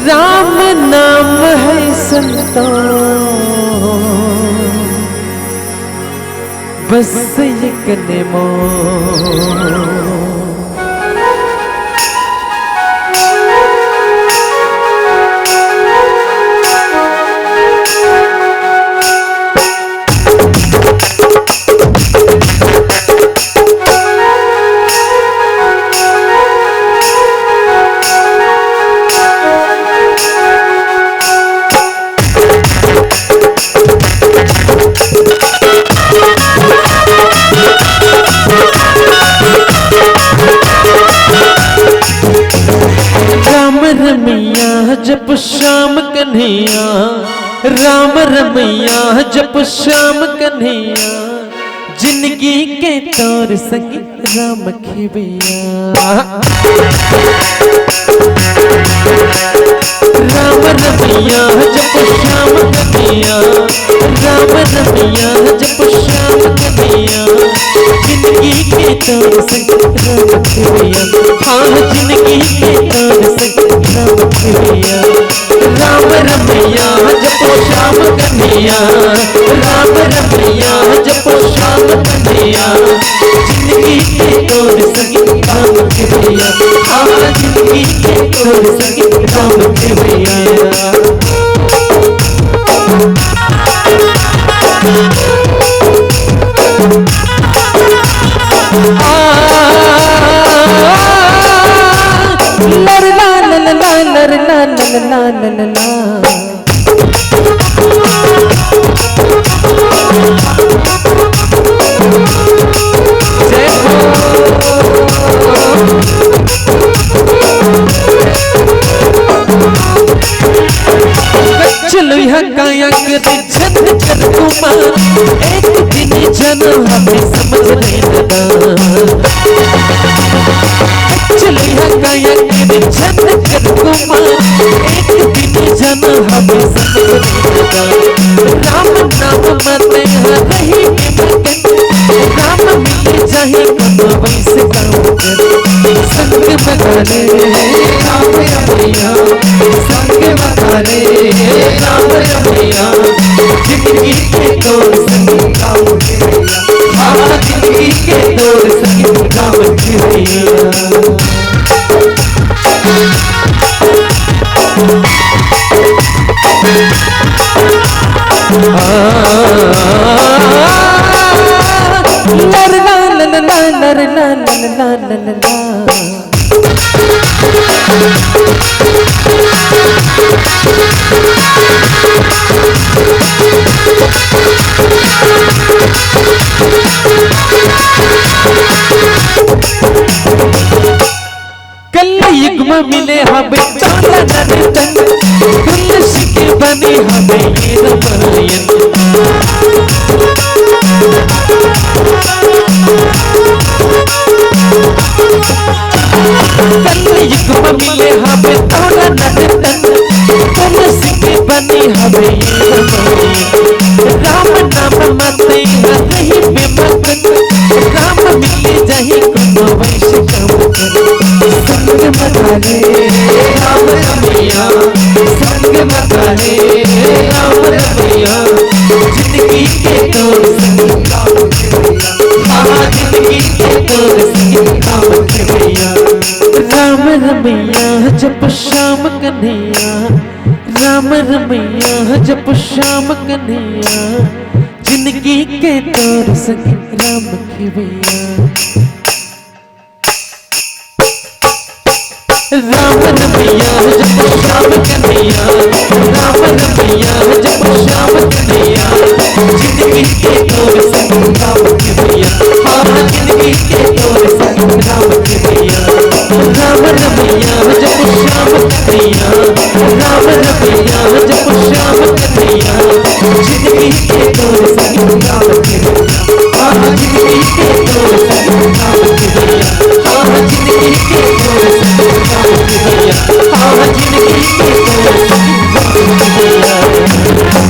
राम नाम है संतो बस एक नेमो। राम रमैया जप श्याम कन्हैया, राम रमैया जप श्याम कन्हैया, जिंदगी के तोर संग राम खेबैया। राम रमैया जप श्याम कन्हैया, राम रमैया जप श्याम कन्हैया, जिंदगी के तोर संग राम खेबैया। हाँ, जिंदगी के तोर संग राम खेबैया। राम रमैया जपो श्याम कन्हैया, राम रमैया जपो श्याम कन्हैया, जिंदगी के तोर संग राम खेबैया। हाँ, जिंदगी के तोर संग राम खेबैया। चलो यहाँ काया के छंद कर कुमार, एक दिन जन हमें समझ नहीं लगा। चलो यहाँ काया के छंद कर कुमार, एक दिन जन हमें समझ नहीं लगा। राम नाम मत रही के मगन, राम मिल जाए कब वैसे काम कर। संग बता ले राम रमैया, संग बता ले राम रमैया, जिंदगी के तोर संग काम के भैया। हाँ, जिंदगी के तोर संग काम के भैया। कल युग में मिले हवे तोला नंदन, तुलसी के बने हवे ये रमायन। कल युग में मिले हवे तोला नंदन, तुलसी के बने हवे ये रमायन। राम नाम मते हरही में मगन, राम मिल जाही कोनो वैश्य काम कर। संग बता ले राम रमैया, संग बता ले राम रमैया, जिंदगी के तोर संग काम के भैया। हाँ, जिंदगी के तोर संग काम के भैया। राम रमैया जप श्याम कन्हैया, राम रमैया जप श्याम कन्हैया, जिंदगी के तोर संग राम खेवैया। राम रमैया जब श्याम कन्हैया, राम रमैया जब श्याम कन्हैया। जिंदगी के तोर संग राम खेवैया, हाँ, जिंदगी के तोर संग राम खेवैया। राम रमैया जब श्याम कन्हैया, राम रमैया जब श्याम कन्हैया। जिंदगी के तोर संग राम खेवैया, हाँ, जिंदगी के तोर संग राम खेवैया, हाँ, जिंदगी के तोर संग राम खेवैया, हाँ, जिंदगी के तोर संग राम खेवैया।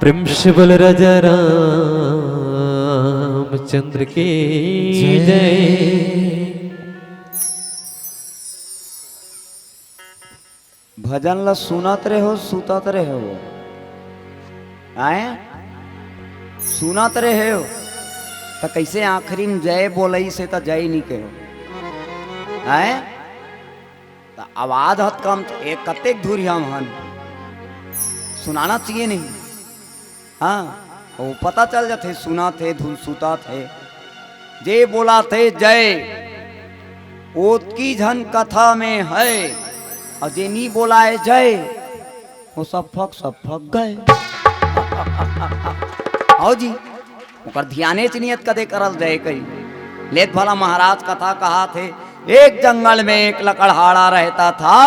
प्रेम से बोल राजा रामचंद्र की जय। भजन ला सुनत रहे हो, सुतत रहे हो, आए सुनत रहे हो, त कैसे आखिरी में जय बोलई से त जय नहीं कहो, आए त आवाज हत कम, एक कतेक धुरिया हन, सुनाना चाहिए नहीं। हाँ, वो पता चल जाथे, सुना थे, धुन सुता थे। जे बोला थे जय, ओतकी झन कथा में है, और जे नी बोलाए जय, वो सब फक, सब फक गए। आओ जी, ओकर ध्याने च नियत कदे करल जय कही। लेत भला महाराज कथा कहा थे, एक जंगल में एक लकड़हाड़ा रहता था,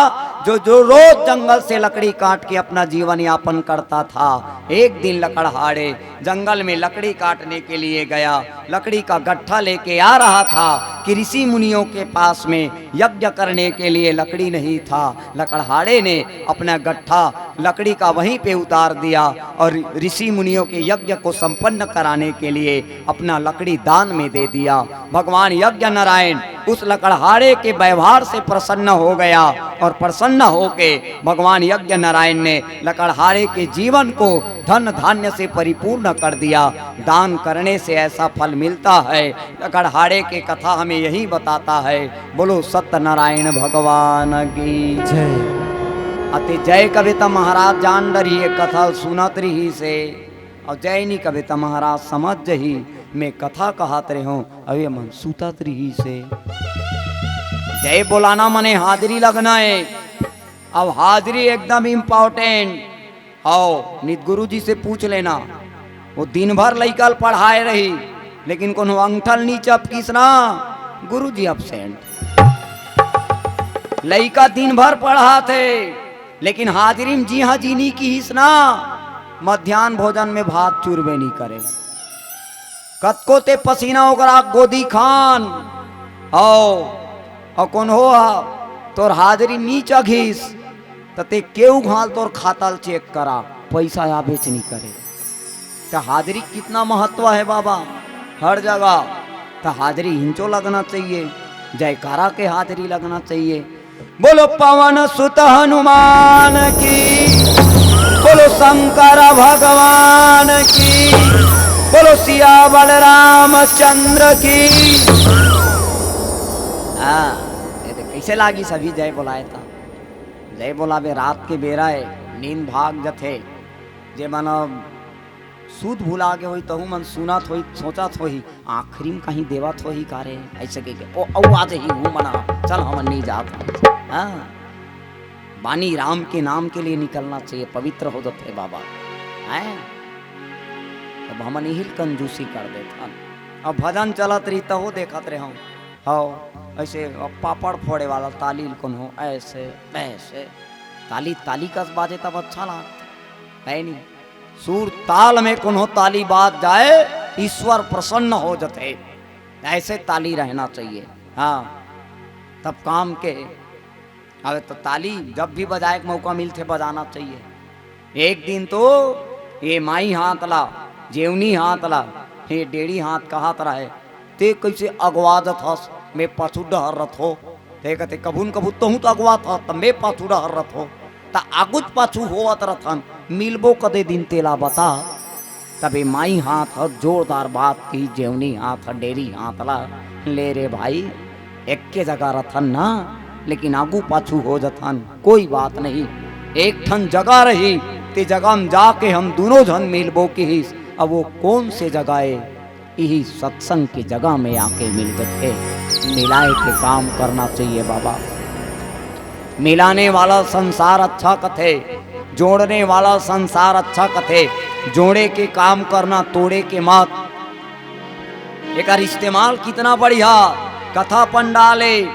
जो, जो रोज जंगल से लकड़ी काट के अपना जीवन यापन करता था। एक दिन लकड़हाड़े जंगल में लकड़ी काटने के लिए गया, लकड़ी का गट्ठा लेके आ रहा था कि ऋषि मुनियों के पास में यज्ञ करने के लिए लकड़ी नहीं था। लकड़हाड़े ने अपना गट्ठा लकड़ी का वहीं पे उतार दिया और ऋषि मुनियों के यज्ञ को संपन्न कराने के लिए अपना लकड़ी दान में दे दिया। भगवान यज्ञ नारायण उस लकड़हारे के व्यवहार से प्रसन्न हो गया और प्रसन्न होके भगवान यज्ञ नारायण ने लकड़हारे के जीवन को धन धान्य से परिपूर्ण कर दिया। दान करने से ऐसा फल मिलता है। लकड़हारे के कथा हमें यही बताता है। बोलो सत्यनारायण भगवान की जय। अति जय कविता महाराज जान डरिए कथा सुनत रही से। अउ जय नी कबे त महाराज समझ जही, मैं कथा कहत रेहों, अउ ये मन सुतत रिहिसे। जय बोलाना मने हाजिरी लगना हे। अब हाजिरी एकदम important। आओ, नित गुरुजी से पूछ लेना, वो दिन भर लइका ल पढ़ाए रही, लेकिन कोनो अंगठा ल नी चपकिस ना, गुरुजी absent। लइका दिन भर पढ़ात हे, लेकिन हाजिरी म जी हाँ जी नी किहिस ना, मध्यान्ह भोजन में भात चुरबे नी करे। कतको ते पसीना ओकरा गोदी खान, हव, अउ कोनो ह तोर हाजिरी नी चघिस, त ते केऊ घाल तोर खाता ल check करा, पइसा आबेच नी करे। त हाजिरी कितना महत्व हे बाबा, हर जगह त हाजिरी हिंचो लगना चाहिए, जयकारा के हाजिरी लगना चाहिए। बोलो पवन सुत हनुमान की, बोलो शंकर भगवान की, बोलो सियावर रामचंद्र की। हाँ, ये देख, कइसे लागिस अभी जय बोलाए त। जय बोलाबे रात के बेरा हे, नींद भाग जथे। जे मन अब सुध भुला गे होही, तहू मन सुनत होही, सोचत होही, आखिरी म कहीं देवत होही का रे, अइसे कहिके, ओ, अउ आ जही, हूँ मना, चल हमन नी जात हन। हाँ, बानी राम के नाम के लिए निकलना चाहिए, पवित्र हो जथे बाबा, हैं? अब हमन इही ल कंजूसी कर देथन। अब भजन चलत रही, तहू देखत रेहों, हव, अइसे अब पापड़ फोड़े वाला ताली ल कोनो, अइसे, अइसे, ताली, ताली कस बाजे तब अच्छा लागथे, हे नी? सुर ताल में कोनो ताली बाज जाए, ईश्वर प्रसन्न हो जथे। अइसे ताली रहना चाहिए। हाँ, तब काम के। अब तो ताली जब भी बजाए के मौका मिलथे, बजाना चाहिए। एक दिन तो ये माई हाथ ला, जेवनी हाथ ला, ये डेढ़ी हाथ कहत रहे, ते कइसे अगवा जत हस, मैं पाछू डहर रथों। ते कथे, कभू न कभू तहूँ तो अगवा था, त मैं पाछू डहर रथों। त आगूच पाछू होवत रथन, मिलबो कदे दिन तेला बता। तबे माई हाथ ह जोरदार बात की, जेवनी हाथ ह डेरी हाथ ला, ले रे भाई, एक्के जगह रथन ना, लेकिन आगू पाछू हो जथन, कोई बात नहीं। एक ठन जगह रही, ते जगह म जाके हम दूनों झन मिलबो किहिस। अब वो कौन से जगह है, यही सत्संग की जगह में आके मिल गए। मिलाए के काम करना चाहिए बाबा। मिलाने वाला संसार अच्छा कथे, जोड़ने वाला संसार अच्छा कथे। जोड़े के काम करना, तोड़े के मत। एकर इस्तेमाल कितना बढ़िया। कथा पंडाल ए,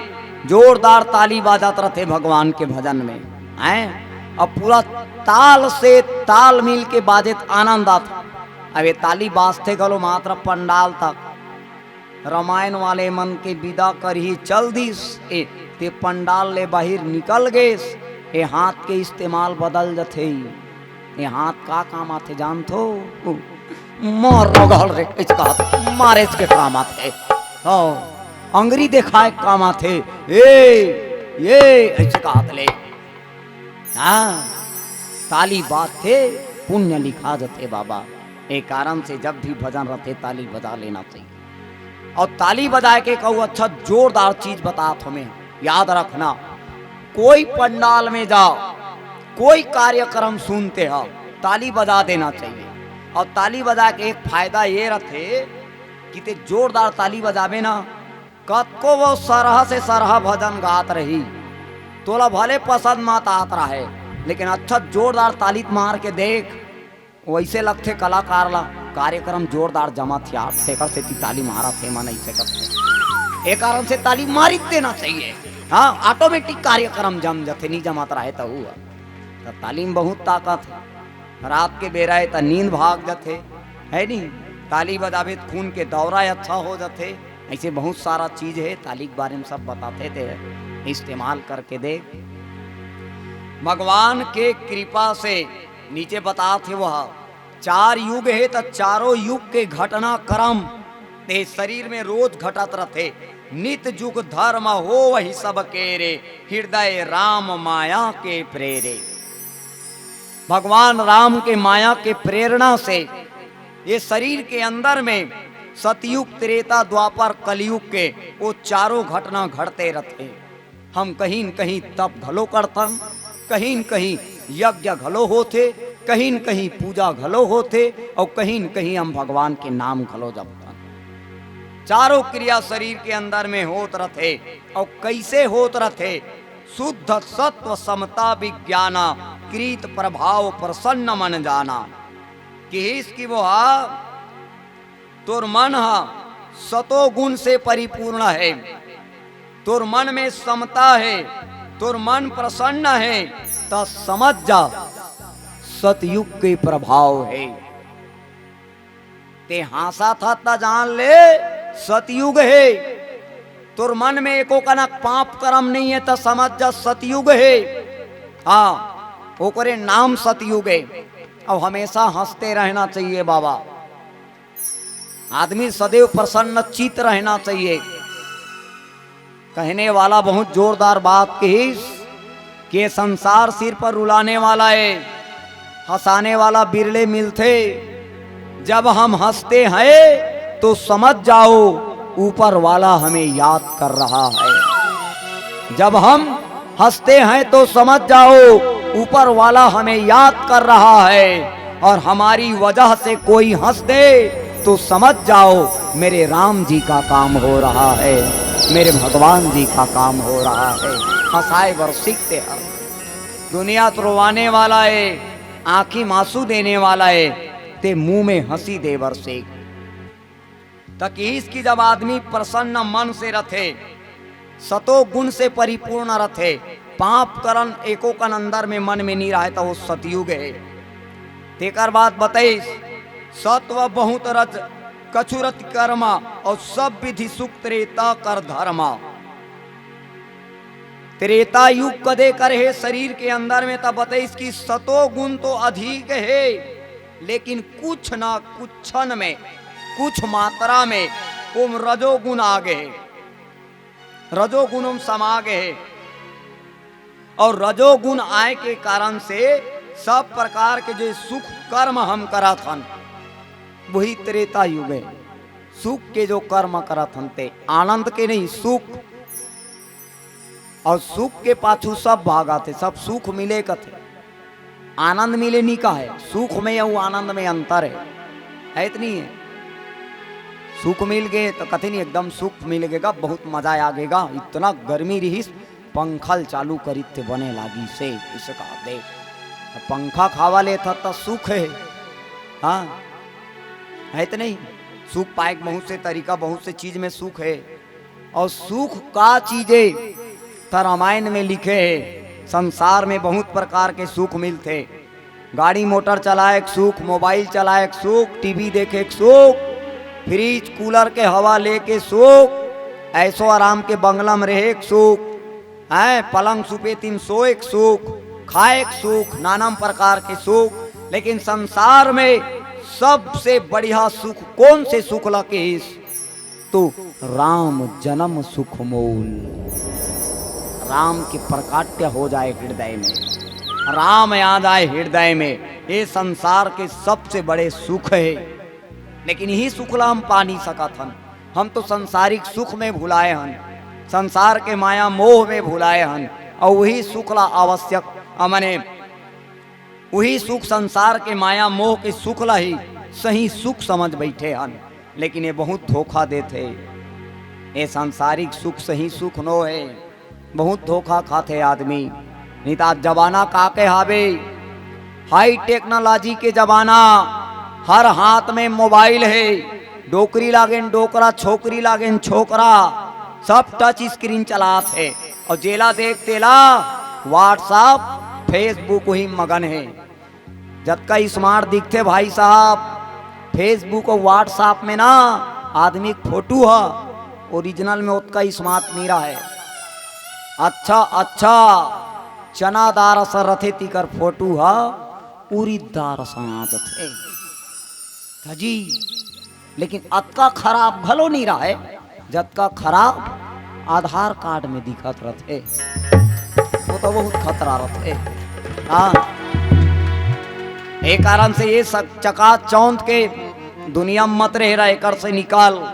जोरदार ताली बाजत रथे भगवान के भजन में, हैं? अब पूरा ताल से ताल मिल के बाजे त आनंद आथे। अब ये ताली बाजथे घलो मात्र पंडाल तक। रामायण वाले मन के बिदा करही चल दिस, ए, ते पंडाल ले बाहिर निकल गेस, ए हाथ के इस्तेमाल बदल जथे। ए हाथ का काम आथे जानथो? मार रगड़ रे, इस का हाथ मारे इसके काम आथे। हाँ, अंगरी देखाए काम आथे। ए, ये, इस का हाथ ले। हाँ, ताली बाजथे, पुण्य लिखा जथे बाबा। ए कारण से जब भी भजन रथे, ताली बजा लेना चाहिए। और ताली बजाए के कहूँ अच्छा जोरदार चीज बतात हमें, याद रखना, कोई पंडाल में जाओ, कोई कार्यक्रम सुनते हो, ताली बजा देना चाहिए। और ताली बजा के एक फायदा ये रथे कि ते जोरदार ताली बजाबे ना, कतको वो सरहा से सरहा भजन गात रही, तोला भले पसंद मत आत रहे, लेकिन अच्छा जोरदार ताली मार के देख, वैसे लगथे कलाकार ला कार्यक्रम जोरदार जमत हे, आप तेकर सेती ताली मारत हे मन, ऐसे करथे। ए कारण से ताली मारी देना चाहिए। हाँ, ऑटोमेटिक कार्यक्रम जम जथे, नहीं जमत रहे तो हुआ। तो ताली में बहुत ताकत है। रात के बेरा है तो नींद भाग जथे, है नहीं? ताली बजाबे त खून के दौरा अच्छा हो जथे। ऐसे बहुत सारा चीज है, ताली के बारे में सब बताते थे, इस्तेमाल करके देख। भगवान के कृपा से नीचे बतात हे वह, चार युग हे त चारों युग के घटनाक्रम ते शरीर में रोज घटत रथे। नित जुग धर्म होवहि सबके रे, हृदय राम माया के प्रेरे। भगवान राम के माया के प्रेरणा से ये शरीर के अंदर में सतयुग, त्रेता, द्वापर, कलयुग के वो चारों घटना घटते रथे। हम कहीं न कहीं तप घलो करथन, कहीं न कहीं यज्ञ घलो होथे, कहीं न कहीं पूजा घलो होथे, और कहीं न कहीं हम भगवान के नाम घलो जपथन। चारों क्रिया शरीर के अंदर में होत रथे। और कैसे होत रथे? शुद्ध सत्व समता विज्ञाना, कृत प्रभाव प्रसन्न मन जाना। किहिस कि वो हा, तोर मन हा सतो गुण से परिपूर्ण है, तोर मन में समता है, तोर मन प्रसन्न है, त समझ जा सतयुग के प्रभाव है। ते हाँसत हा त जान ले सतयुग हे। तोर मन में एको कनक पाप कर्म नहीं है त समझ जा सतयुग हे। हाँ, ओकरे नाम सतयुग हे। और हमेशा हँसते रहना चाहिए बाबा। आदमी सदैव प्रसन्न चित्त रहना चाहिए। कहने वाला बहुत जोरदार बात कहिस कि ये संसार सिर पर रुलाने वाला है, हँसाने वाला बिरले मिलथे। जब हम हँसते हैं तो समझ जाओ ऊपर वाला हमें याद कर रहा है। जब हम हँसते हैं तो समझ जाओ ऊपर वाला हमें याद कर रहा है, और हमारी वजह से कोई हँस दे तो समझ जाओ मेरे राम जी का काम हो रहा है, मेरे भगवान जी का काम हो रहा है। हँसाए बर सीखते हैं। दुनिया त रोवाने वाला है, आँखी में आँसू देने वाला है, ते मुँह में हँसी दे बर सीख। त किहिस कि जब आदमी प्रसन्न मन से रथे, सतो गुण से परिपूर्ण रथे, पाप करन एको कन अंदर में मन में नी रहय, त वो सतयुग हे। तेकर बाद बतइस, सत्व बहुत रज कछुरत कर्म, और सब विधि सुख त्रेता कर धर्म। त्रेता युग कदे कर हे शरीर के अंदर में, त बतइस कि सतो गुण तो अधिक हे, लेकिन कुछ ना कुछ क्षण में, कुछ मात्रा में ओम रजोगुण आ गए हे, रजोगुण ओम समा गए हे। और रजोगुण आए के कारण से सब प्रकार के जो सुख कर्म हम करत हन, वही त्रेता युग हे। सुख के जो कर्म करत हन ते आनंद के नहीं, सुख। और सुख के पाछू सब भागथे, सब सुख मिले कथे, आनंद मिले नी कहे। सुख में अउ आनंद में अंतर हे। है त नहीं है? सुख मिल गे त कथे नहीं, एकदम सुख मिल गेगा, बहुत मजा आ गेगा। इतना गर्मी रिहिस, पंखा ल चालू करिस ते बने लागिस हे, इसे कहा दे। अब पंखा खावा लेथस त सुख हे, हाँ, है त नहीं? सुख पाए के बहुत से तरीका, बहुत से चीज में सुख हे। अउ सुख का चीज हे? त रामायण में लिखे हे, संसार में बहुत प्रकार के सुख मिलथे। गाड़ी मोटर चलाए के सुख, मोबाइल चलाए के सुख, टीवी देखे के सुख, फ्रिज कूलर के हवा लेके सुख, ऐसो आराम के बंगला में रहे के सुख, हैं, पलंग सुपेती म सोए के सुख, खाए के सुख, नाना प्रकार के सुख। लेकिन संसार में सबसे बढ़िया सुख कोन से सुख ला किहिस? तो राम जन्म सुख मोल, राम के प्रकाट्य हो जाए हृदय में, राम आ जाए हृदय में, ये संसार के सबसे बड़े सुख हे। लेकिन इही सुख ला हम पा नहीं सकत हन। हम तो संसारिक सुख में भुलाए हन, संसार के माया मोह में भुलाए हन, अउ वही सुख ला आवश्यक, अ, मने वही सुख, संसार के माया मोह के सुख ला ही सही सुख समझ बैठे हन। लेकिन ये बहुत धोखा देथे, ये सांसारिक सुख सही सुख नो हे। बहुत धोखा खाथे आदमी। नहीं त आज जमाना का के हावे, हाई टेक्नोलॉजी के जमाना, हर हाथ में मोबाइल हे। डोकरी लागेन डोकरा, छोकरी लागेन छोकरा, सब टच स्क्रीन चलात हे। अउ जेला देख तेला WhatsApp, Facebook ही मगन हे। जतका स्मार्ट दिखथे भाई साहब, Facebook अउ WhatsApp में ना आदमी के फोटो ह, ओरिजिनल में ओतका स्मार्ट नहीं रहे। अच्छा अच्छा, चनादार असन रथे, तिकर फोटो ह उरीदार असन आ जथे। त जी, लेकिन अतका खराब घलो नहीं रहे, जतका खराब आधार कार्ड में दिखत रथे। वो तो बहुत खतरा रथे। हाँ, ए कारण से ये सब चकाचौंध के दुनिया में मत रहे रहा, एकर से निकाल।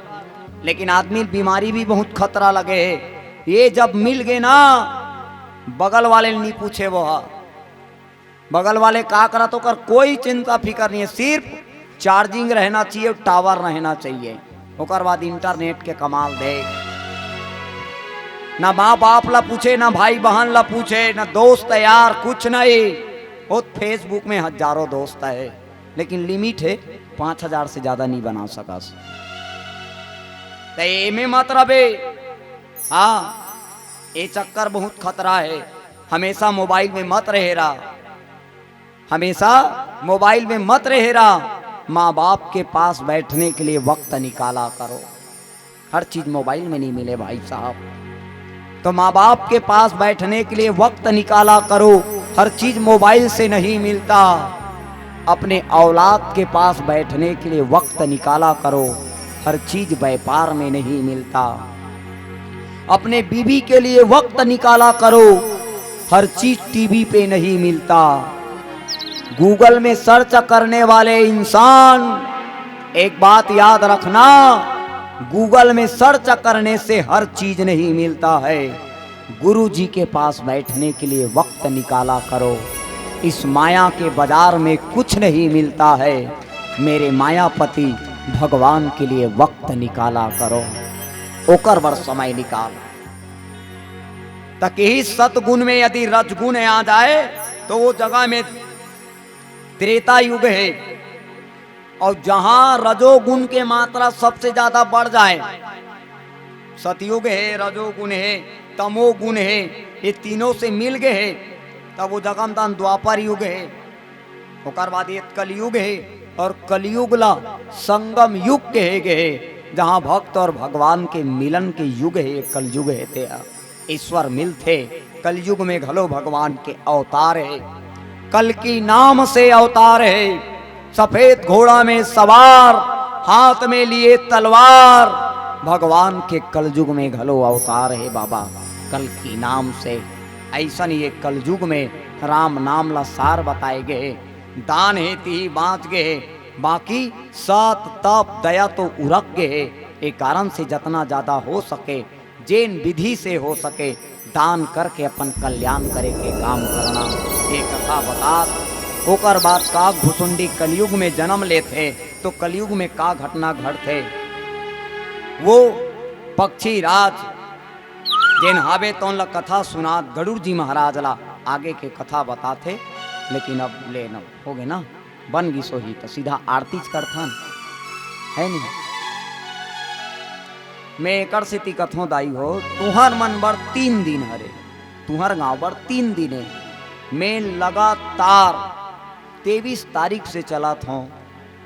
लेकिन आदमी बीमारी भी बहुत खतरा लगे हे। ये जब मिल गए ना, बगल वाले नहीं पूछे वो हा। बगल वाले का करत, ओकर कोई चिंता फिकर नहीं है, सिर्फ चार्जिंग रहना चाहिए, टावर रहना चाहिए, ओकर बाद इंटरनेट के कमाल दे। ना माँ बाप ला पूछे, ना भाई बहन ला पूछे, ना दोस्त यार, कुछ नहीं। वो Facebook में हजारों दोस्त है, लेकिन लिमिट है, पाँच हजार से ज्यादा नहीं बना सकस। त एमे मत रबे। हाँ, ये चक्कर बहुत खतरा है। हमेशा मोबाइल में मत रहे रहा, हमेशा मोबाइल में मत रहे रहा। माँ बाप के पास बैठने के लिए वक्त निकाला करो। हर चीज मोबाइल में नहीं मिले भाई साहब, तो माँ बाप के पास बैठने के लिए वक्त निकाला करो। हर चीज मोबाइल से नहीं मिलता। अपने औलाद के पास बैठने के लिए वक्त निकाला करो। हर चीज व्यापार में नहीं मिलता। अपने बीवी के लिए वक्त निकाला करो। हर चीज टीवी पे नहीं मिलता। गूगल में सर्च करने वाले इंसान, एक बात याद रखना, गूगल में सर्च करने से हर चीज नहीं मिलता है। गुरु जी के पास बैठने के लिए वक्त निकाला करो। इस माया के बाजार में कुछ नहीं मिलता है। मेरे मायापति भगवान के लिए वक्त निकाला करो। ओकर बर समय निकाल। त किही सतगुण में यदि रजगुण आ जाए, तो वो जगह में त्रेता युग है। और जहां रजोगुण के मात्रा सबसे ज्यादा बढ़ जाए, सतयुग है, रजोगुण है, तमोगुण है, ये तीनों से मिल गए है, तब वो जगह में तहां द्वापर युग है। ओकर बाद ये कलयुग है, और कलयुग ला संगम युग कहे गए है, जहां भक्त और भगवान के मिलन के युग है, ये कलयुग है। ते ईश्वर मिलथे। कलयुग में घलो भगवान के अवतार है, कल्कि नाम से अवतार है, सफेद घोड़ा में सवार, हाथ में लिए तलवार। भगवान के कलयुग में घलो अवतार है बाबा, कल्कि नाम से। ऐसन ये कलयुग में राम नाम ला सार बताए गए। दान हे तिही बाँच गे हे, बाकी सत, तप, दया तो उरक गे हे। ए कारण से जतना ज्यादा हो सके, जेन विधि से हो सके, दान करके अपन कल्याण करे के काम करना। ए कथा बतात ओकर बाद काग भुसुंडी कलयुग में जन्म लेथे। तो कलयुग में का घटना घटथे। वो पक्षी राज जेन हावे तौन ला कथा सुनात गरुड़ जी महाराज ला आगे के कथा बताथे। लेकिन अब ले न होगे ना, बन गिस होही त सीधा आरतीच करथन, है नहीं? मैं एकर सेती कथों दाई हो, तुहर मन बर तीन दिन हरे, तुहर गांव बर तीन दिन हे। मैं लगातार तेईस तारीख से चलत हों,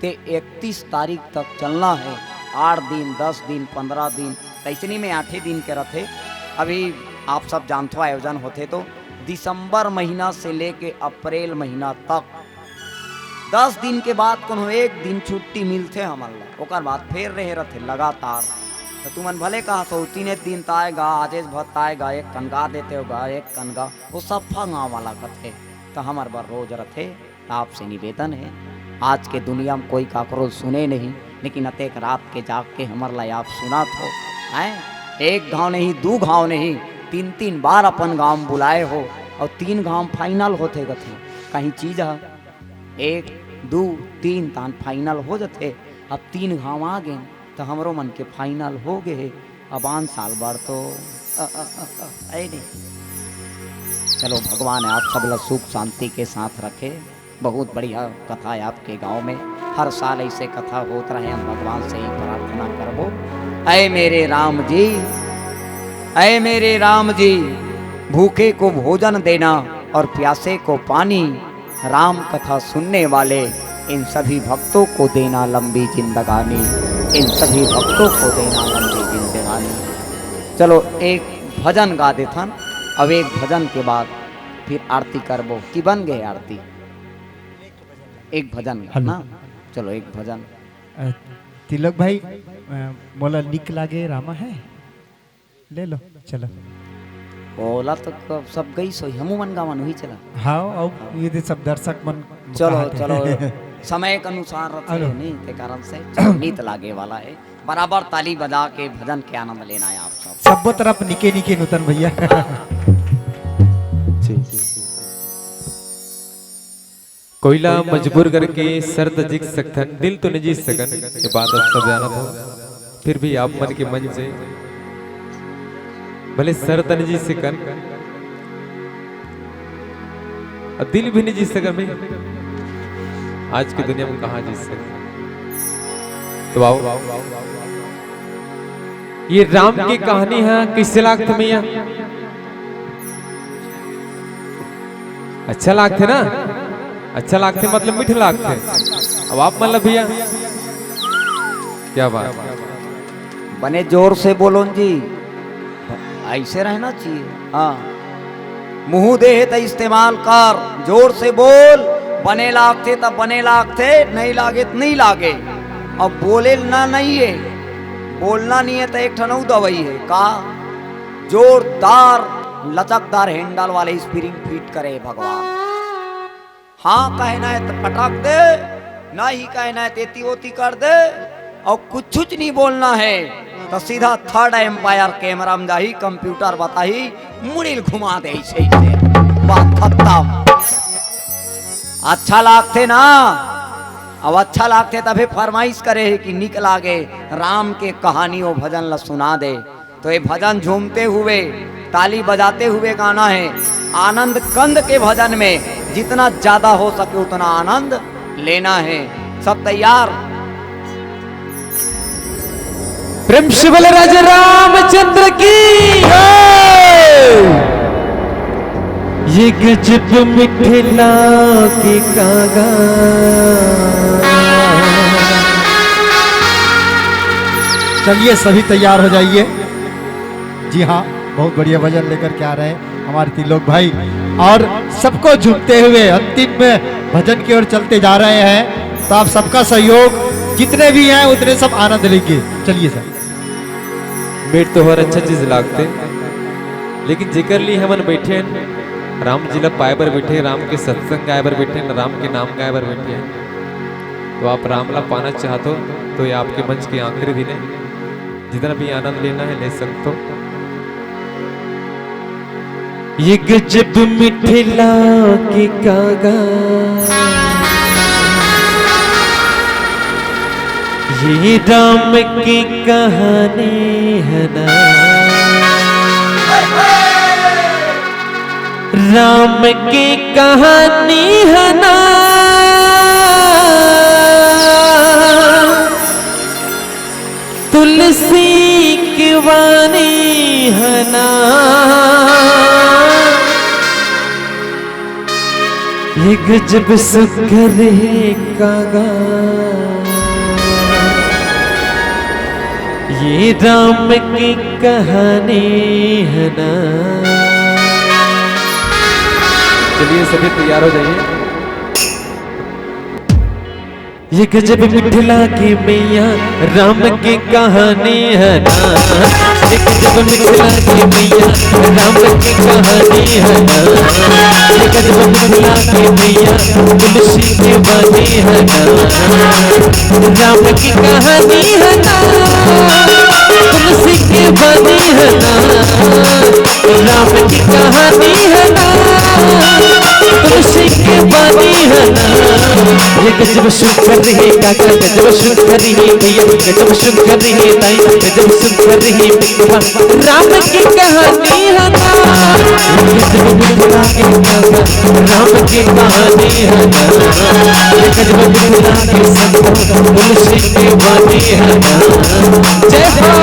ते इकतीस तारीख तक चलना हे। आठ दिन, दस दिन, पन्द्रह दिन, तइसनी में आठे दिन के रथे। अभी आप सब जानथो, आयोजन होथे तो दिसंबर महीना से लेके अप्रैल महीना तक दस दिन के बाद कोनो एक दिन छुट्टी मिलथे हमन ला, ओकर बाद फेर रहे रथे लगातार। त तुमन भले कहथो, "तीने दिन त आय गा, आजेच भर त आय गा, एक कन गा देते हो गा, एक कन गा।" वो सफा गाँव वाला कथे, त हमर बर रोज रथे। त आपसे निवेदन हे, आज के दुनिया में कोई काकरो सुने नहीं, लेकिन अतेक रात के जाग के हमर ला आप सुनात हो, हैं? एक घाव नहीं, दू घाव नहीं, तीन तीन बार अपन गाँव में बुलाए हो, अउ तीन घाव में final होथे कथे, कहीं चीज ह। एक, दू, तीन तान final हो जथे। अब तीन घाव आ गेन, त हमरो मन के final हो गे हे। अब आन साल बर तो, अ, अ, अ, अ, अइ नहीं। चलो, भगवान आप सब ला सुख शांति के साथ रखे। बहुत बढ़िया कथा है आपके गांव में, हर साल ऐसे कथा होत रहे, हम भगवान से ही प्रार्थना करबो। ऐ मेरे राम जी, ऐ मेरे राम जी, भूखे को भोजन देना और प्यासे को पानी, राम कथा सुनने वाले इन सभी भक्तों को देना लंबी जिंदगानी, इन सभी भक्तों को देना लंबी जिंदगानी। चलो, एक भजन गा देथन, अब एक भजन के बाद फिर आरती करबो। कि बन गए आरती? एक भजन हेलो। ना? चलो, एक भजन। अ, तिलक भाई, अ, मोला निक लागे रामा है, ले लो, चलो। ओला तो क-, सब गई सोई, हमू मन गावन हुई चला। हाँ, अब ये दे सब दर्शक मन चलो, कहा थे। चलो, समय के अनुसार रथे हेलो। नहीं, ते कारण से चलो, नीत लागे वाला है। बराबर ताली बजा के भजन के आनंद लेना है आप सब। सब्बो तरफ निके निके नूतन भैया। जी, जी, जी। कोई ला मजबूर करके शर्त जिक सकथन, दिल तो नहीं जीत सकन, ये बात आप सब जानत हो। फिर भी आप मन के मन से भले शर्त नहीं जीत सकन, और दिल भी नहीं जीत सकन, मैं आज की दुनिया में कहाँ जीत सकन? तो आओ, ये राम की कहानी है, किससे लागत मैया? अच्छा लागथे ना, अच्छा लागथे मतलब मीठ लागथे। अब आप मन ला भैया क्या बात? बने जोर से बोलो न जी, ऐसे रहना चाहिए। हाँ, मुंह दे हे त इस्तेमाल कर, जोर से बोल। बने लागथे त बने लागथे, नहीं लागे त नहीं लागे। अब बोले ना नहीं है, बोलना नहीं है त एक ठन अउ दवाई है का? जोरदार लचकदार handle वाले spring fit करे भगवान। हाँ कहना है त पटक दे, नहीं कहना है त एती ओती कर दे, अउ कुछुच नहीं बोलना है त सीधा third umpire camera में जाही, computer बताही, मुड़ी ल घुमा दे ऐसे, ऐसे। बात खत्म। अच्छा लागथे ना? अब अच्छा लागथे तभे फरमाइश करे हे कि निक लागे राम के कहानी, वो भजन ला सुना दे। तो ये भजन झूमते हुए, ताली बजाते हुए गाना है। आनंद कंद के भजन में जितना ज्यादा हो सके उतना आनंद लेना है। सब तैयार? प्रेम से बोले राजा रामचंद्र की जय। ये गजब मिठे लागे कागा। चलिए, सभी तैयार हो जाइए। जी हाँ, बहुत बढ़िया भजन लेकर के आ रहे हैं हमारे तिलोक भाई, और सबको झूमते हुए अंतिम में भजन की ओर चलते जा रहे हैं। तो आप सबका सहयोग जितने भी हैं उतने सब आनंद लेंगे। चलिए सर। मेर तो हर अच्छा चीज लागथे, लेकिन जेकर लिए हमन बैठे हन, राम जी ला पाए बर बैठे, राम के सत्संग गाए बर बैठे हन, राम के नाम गाए बर बैठे हन, तो आप राम ला पाना चाहत हो तो ये आपके मंच के आखिरी दिन है। जितना भी आनंद लेना है, ले सकते हो। ये गजब मिठे लागे कागा। ये राम की कहानी है ना, राम की कहानी है ना, तुलसी की वाणी है ना। ये गजब सुघर हे कागा, ये राम की कहानी है ना। चलिए, सभी तैयार हो जाइए। ये गजब मिठला के मैया, राम की कहानी है ना। ये गजब मिठला के मैया, राम की कहानी है ना। ये गजब मिठला के मैया, तुलसी की वाणी है ना। राम की कहानी है ना, तुलसी की वाणी है ना। राम की कहानी है ना, तुलसी की वाणी है ना। ये गजब सुघर हे काका, गजब सुघर हे भैया, गजब सुघर हे ताई, गजब सुघर हे बिटवा। राम की कहानी है ना, ये गजब मिठला के काका, राम की कहानी है ना। ये गजब मिठला के संतो, तुलसी की वाणी है ना। जय हो।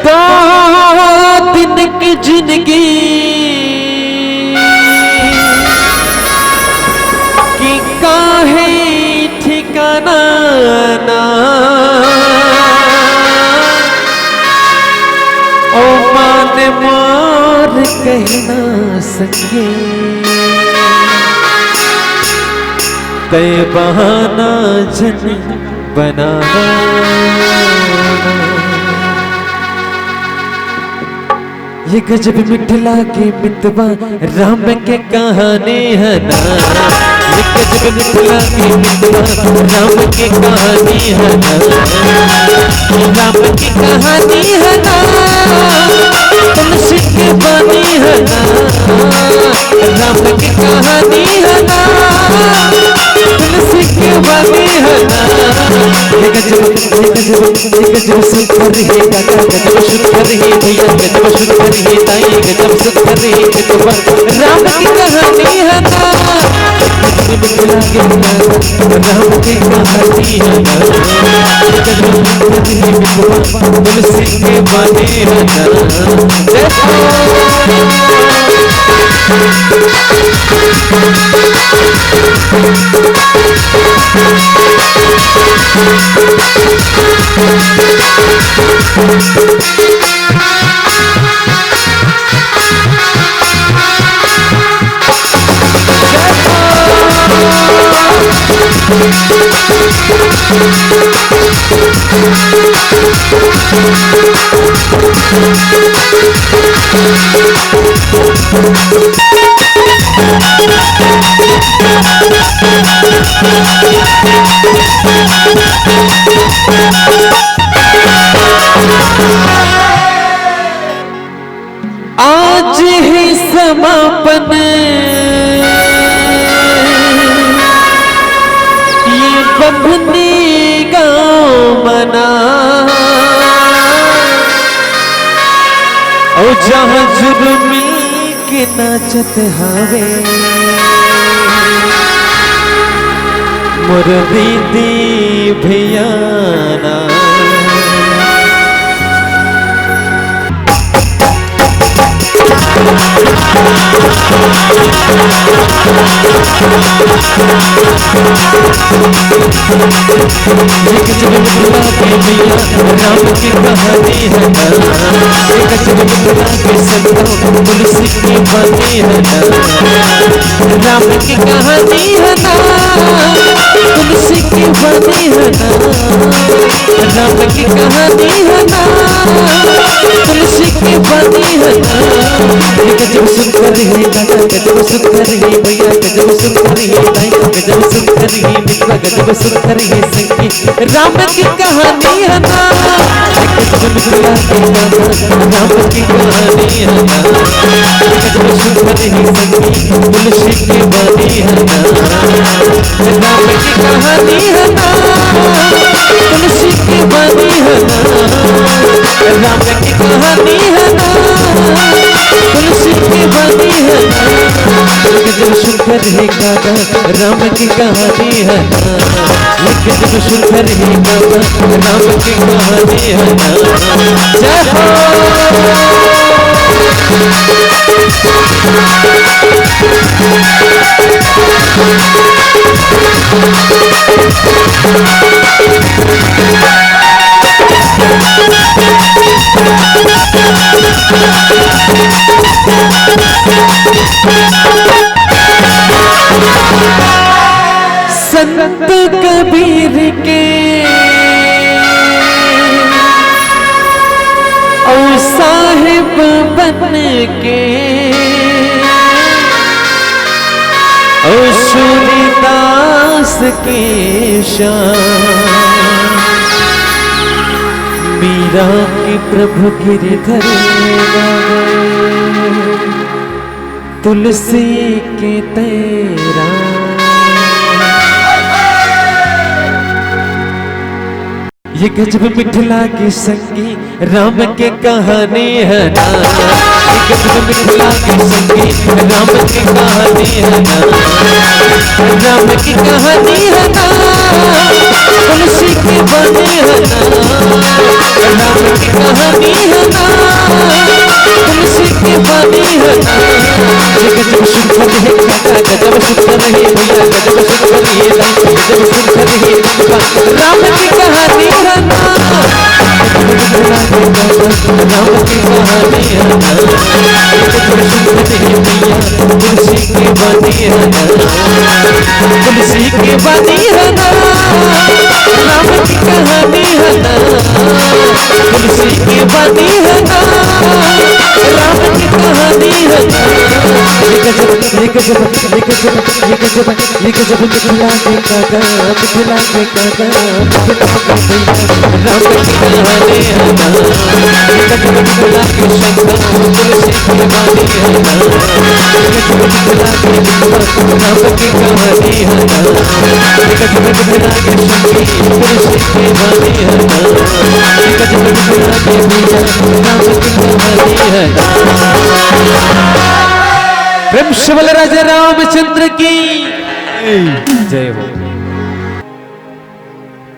दो दिन की जिंदगी की काहे ठिकाना ना। ओ मान मार कह ना सके, तय बहाना झन बनाना। ये गजब मिठला के मितवा, राम के कहानी है ना। ये गजब मिठला के मितवा, राम के कहानी है ना। राम की कहानी है ना, तुलसी की वाणी है ना। राम की कहानी है ना, तुलसी की वाणी है ना। ये गजब, ये गजब, ये गजब सुघर हे काका, गजब सुघर हे भैया, गजब सुघर हे ताई, गजब सुघर हे बिटवा। राम की कहानी है ना, गजब मिठला के काका, राम की कहानी है ना। गजब सुघर हे बिटवा, तुलसी की वाणी है ना। जय हो। आज हे समापन ये बंधनी गाँव मना, अउ जहाँ जुर्मिल के नाचत हावे मोर दीदी भैया ना। एक जगह मिला के भैया, राम की कहानी है ना। एक जगह मिला के संतो, तुलसी की वाणी है ना। राम की कहानी है ना, तुलसी की बानी है ना, राम की कहानी है ना, तुलसी की बानी है ना। ये गजब सुंदर है दादा, गजब सुंदर है भैया, गजब सुंदर है दाई, गजब सुंदर है मितवा, गजब सुंदर है संगी। राम की कहानी है ना, एक झुमझुला के गाना, राम की कहानी है ना, एक झुमझुला ही संगी, तुलसी की बानी है ना। राम की कहानी है ना, तुलसी की बानी है ना। राम की कहानी है ना, तुलसी की बानी है ना। एक झुमझुला के गाना, राम की कहानी है ना, एक झुमझुला के गाना, राम की कहानी है ना। जय हो। संत कबीर के और साहिब बन के और सूरदास के शान, मीरा के प्रभु गिरधर नगर। तुलसी के तेरा। ये गजब मिथिला के संगी राम के कहानी है ना। ये गजब मिथिला के संगी राम के कहानी है ना। राम की कहानी है ना, तुलसी की बानी है ना। राम की कहानी है ना, तुलसी की बानी है ना। ये गजब सुंदर है काका, गजब सुंदर है भैया, गजब सुंदर है दाई, गजब सुंदर है लंका। राम की कहानी है ना, राम की कहानी है ना। ये गजब सुंदर है भैया, तुलसी की बानी है ना, तुलसी की बानी है ना। राम की कहानी है ना, तुलसी की बानी है ना, राम की कहानी है ना। ये गजब, ये गजब, ये गजब, ये गजब, ये गजब मिथिला के काका, मिथिला के काका, मिथिला के भैया। राम की कहानी है ना, ये गजब मिथिला के शंकर, तुलसी की बानी है ना। ये गजब मिथिला के शंकर, राम की कहानी है ना। ये गजब मिथिला के शंकर, तुलसी की बानी है ना। ये गजब मिथिला के भैया, राम की कहानी है ना। प्रेम से बोल राजा रामचंद्र की जय हो।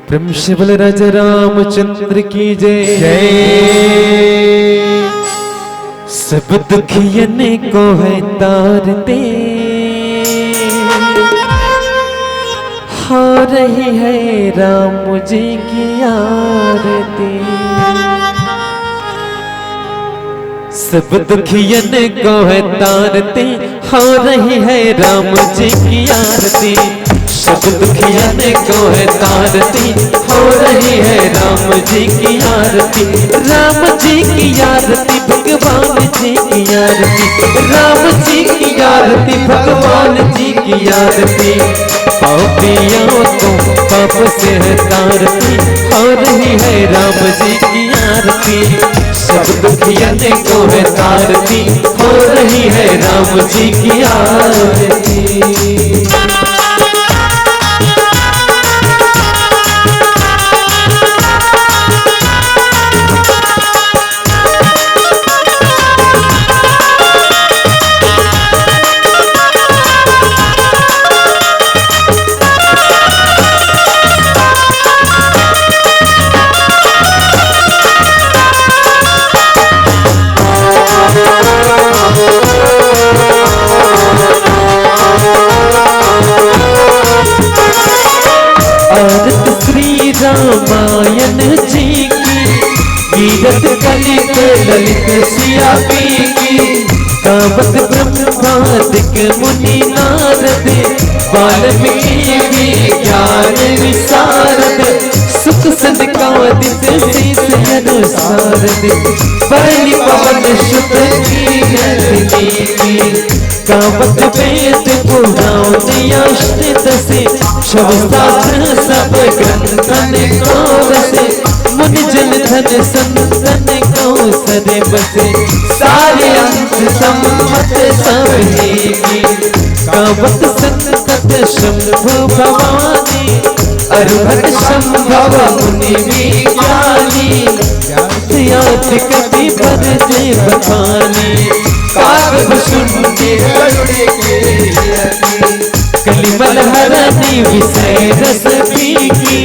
प्रेम से बोल राजा रामचंद्र की जय। जय। सब दुखियन को है तारते, हो रही है राम जी की आरती। सब दुखियन को है तारती, हो रही है राम जी की आरती। सब दुखियन को है तारती, हो रही है राम जी की आरती। राम जी की आरती, भगवान जी की आरती। राम जी की आरती, भगवान जी की आरती। पापियों को पाप से है तारती, हो रही है राम जी की आरती। सब दुखियन को है तारती, हो रही है राम जी की आरती। आरत श्री रामायण जी की, गिरत कलित ललित सिया पी की। गावत ब्रह्मादिक मुनि नारद, वाल्मीकि ज्ञान विशारद। सारदे। पहली पवन सुत की है नीति, गावत वेद पुराण अष्ट दसे। छव शास्त्र सब ग्रंथन को रसे, मुनि जन धन संतन को सरे बसे। सारे अंत सम्मत सब ही की, गावत संतत शंभु भवानी। अरहत शंभव मुनि विज्ञानी, व्यास आदि कवि बर जे बखानी। काग भुसुंडी गरुड़ के अति, कलिमल हरनी विषय रस पी की।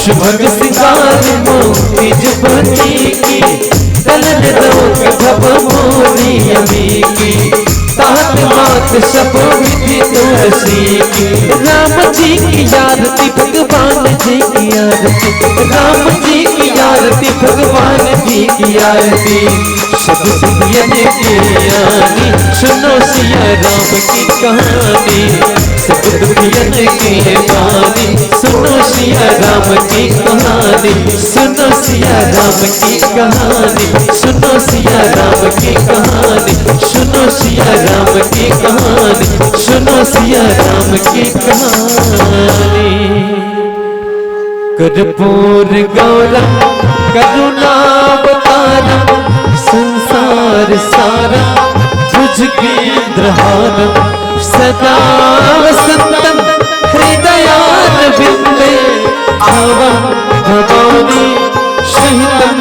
सुभग सिंगार मोती जपती की, कलन रोग भव मोरी अमी की। तात मात सब विधि तुलसी की। राम जी की आरती, भगवान जी की आरती, राम जी की आरती, भगवान जी की आरती। सब सुनियन के आनी, सुनो सिया राम की कहानी। सब दुखियन के बानी, सुनो सिया राम की कहानी। सुनो सिया राम की कहानी, सुनो सिया राम की कहानी, सुनो सिया राम की कहानी, सुनो सिया राम की कहानी। कर्पूर गौरम करुणावतारम संसार सारम भुजगेंद्रहारम सदा वसंतम हृदयारविंदे। भवं भवानी सहितं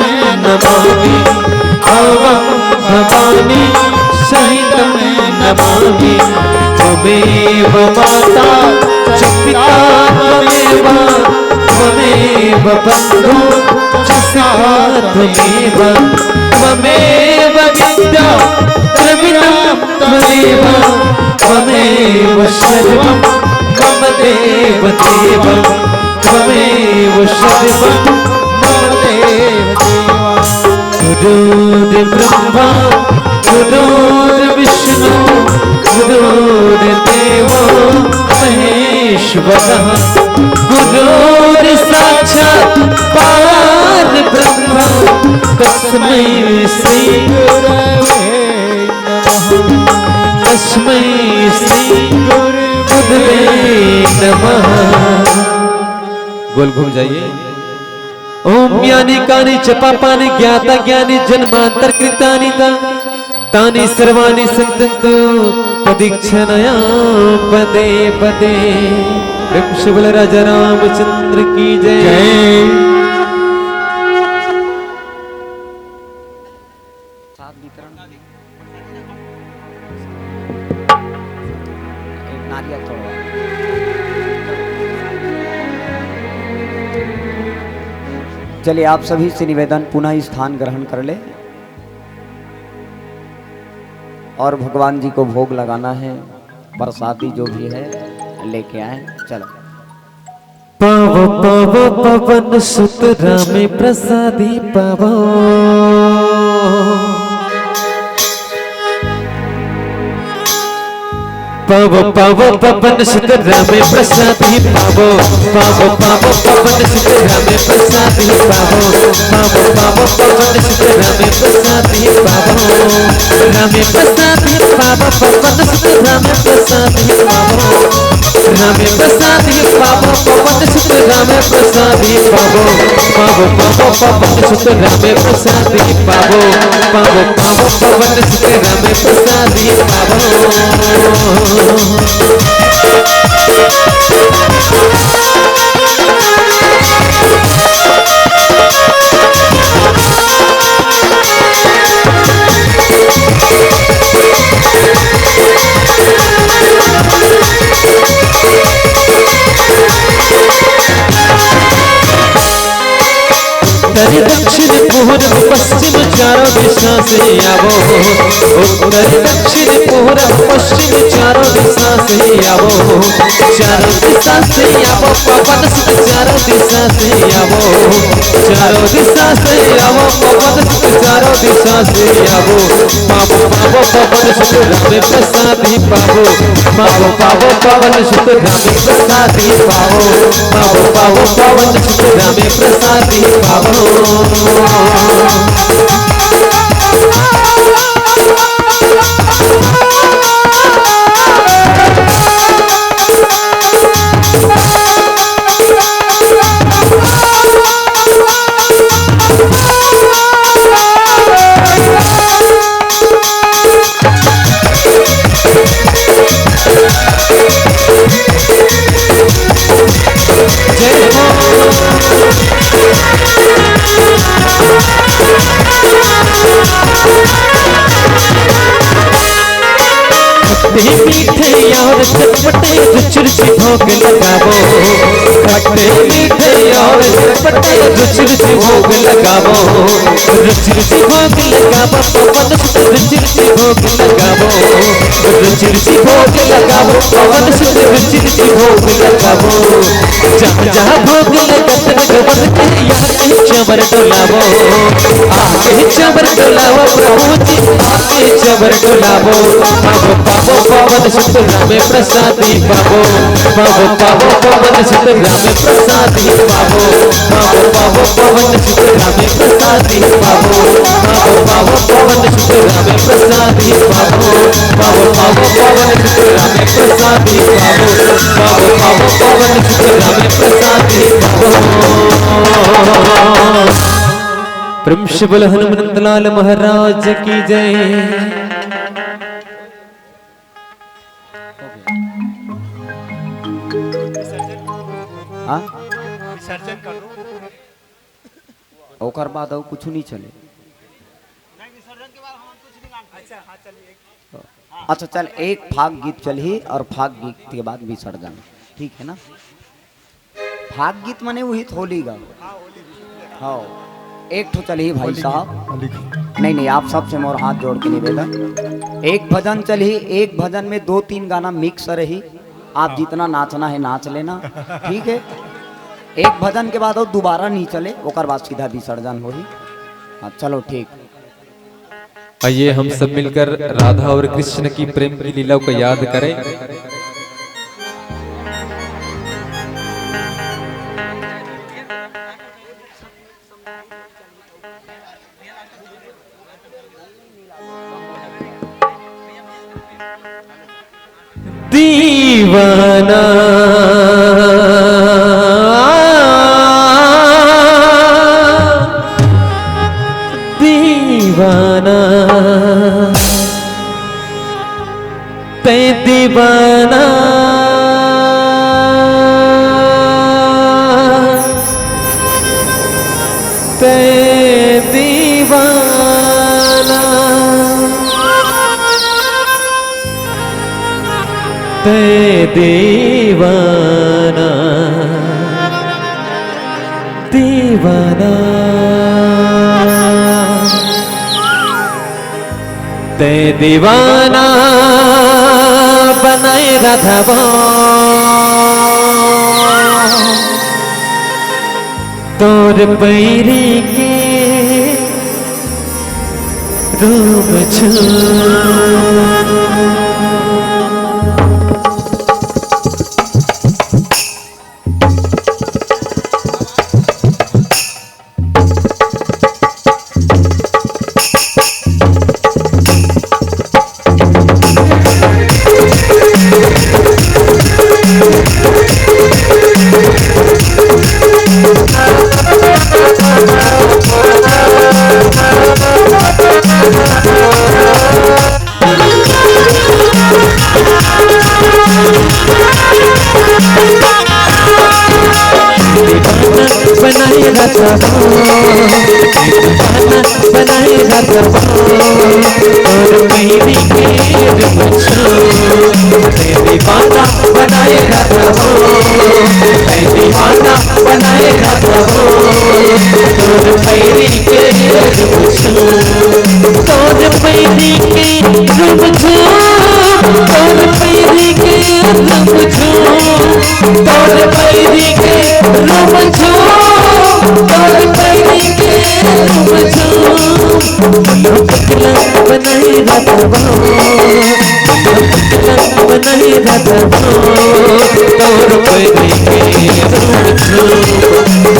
नमामि। भवं भवानी सहितं नमामि। त्वमेव माता च पिता त्वमेव, त्वमेव बंधु च सखा त्वमेव, त्वमेव विद्या द्रविणं त्वमेव, त्वमेव सर्वं मम देव देव, त्वमेव सर्वं मम देव देव। गुरुर्ब्रह्मा गुरुर्विष्णु गुरुर्देवो महेश्वरः। गुरुर्साक्षात् परब्रह्म तस्मै श्री गुरवे नमः। तस्मै श्री गुरुवे नमः। गोल घूम जाइए। ओम यानि कानि च पापानि ज्ञाता ज्ञानि जन्मांतर कृतानि ता, तानि सर्वाणि संतंतु पदीक्षणया पदे पदे। प्रेम से बोल राजा रामचंद्र की जय। जय। प्रसाद वितरण, एक नारियल तोड़वा। चलिए, आप सभी से निवेदन, पुनः स्थान ग्रहण कर ले और भगवान जी को भोग लगाना है। प्रसादी जो भी है, लेके आए। चलो। पावो पावो पवन सुत रामे प्रसादी पावो। पावो पावो पवन सुत रामे प्रसादी पावो। पावो पावो पवन सुत रामे प्रसादी पावो। पावो पावो पवन सुत रामे प्रसादी पावो। रामे प्रसादी पावो पवन सुत रामे प्रसादी पावो। रामे प्रसादी पावो पवन सुत रामे प्रसादी पावो। पावो पावो पवन सुत रामे प्रसादी पावो। पावो पावो पवन सुत रामे प्रसादी पावो। उत्तर दक्षिण पूरब पश्चिम चारों दिशा से आवो। उत्तर दक्षिण पूरब पश्चिम चारों दिशा से आवो। चारों दिशा से आवो पवन सुत चारों दिशा से आवो। चारों दिशा से आवो पवन सुत, चारों दिशा से आवो। पावो पावो पवन सुत राम प्रसादी पावो। पावो पावो पवन सुत राम प्रसादी पावो। पावो पावो पवन सुत राम प्रसादी पावो। खट्टे मीठे और चटपटे रुचि रुचि भोग लगावो। खट्टे मीठे और चटपटे रुचि रुचि भोग लगावो। रुचि रुचि भोग लगावो पवन सुत, रुचि रुचि भोग लगावो। रुचि रुचि भोग लगावो पवन सुत, रुचि रुचि भोग लगावो। जहाँ जहाँ भोग लगत भगवन के, यहाँ के चंवर डोलावो। आके चंवर डोलावो प्रभु जी, आके चंवर डोलावो। पावो पावो पवन सुत राम प्रसादी पावो। पावो पावो पवन सुत राम प्रसादी पावो। पावो पावो पवन सुत राम प्रसादी पावो। पावो पावो पवन सुत राम प्रसादी पावो। पावो पावो पवन सुत राम प्रसादी पावो। पावो पावो पवन सुत राम प्रसादी पावो। प्रेम से बोलो हनुमंत लाल महाराज की जय। हाँ? विसर्जन कर दो। ओकर बाद अउ कुछ नहीं चले। अच्छा, हाँ, चलिए। अच्छा, चल, एक फाग गीत चलही और फाग गीत के बाद विसर्जन, ठीक है ना? फाग गीत मने वही होली गा। हाँ, एक ठो चलही भाई साहब। नहीं, नहीं, आप सबसे मोर हाथ जोड़ के निवेदन, एक भजन चलही, एक भजन में दो तीन गाना मिक्स रही। आप जितना नाचना है नाच लेना, ठीक है? एक भजन के बाद अउ दोबारा नहीं चले, ओकर बाद सीधा विसर्जन होही। हाँ, चलो, ठीक। आइए, हम सब मिलकर राधा और कृष्ण की प्रेम की लीला को याद करें। दीवाना, दीवाना, तै दीवाना, तै दीवाना, तै दीवाना, दीवाना। तै दीवाना बनाए राधवा, तोर पैरी के रूप छू। बनाए राधवा, बनाए राधवा, और मेरी के रुचो। दीवाना बनाए राधवा, दीवाना बनाए राधवा, तोर पैरी के रुचो। तोर पैरी के रुचो, तोर पैरी के रुचो, तोर पैरी के रुचो, तोर नहीं रहता वो, तोर पैरी के रूप छू।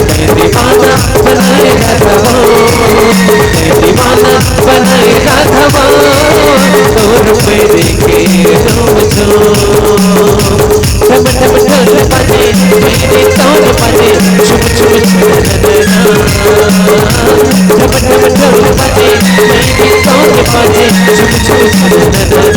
मैं दीवाना बनाए रहता वो, मैं दीवाना बनाए रहता वो, तोर पैरी के रूप छू। ठम ठम ढोल बाजे, मेरी तोर बाजे, झुम झुम झुम। ठम ठम ढोल बाजे, मेरी तोर बाजे, झुम झुम झुम।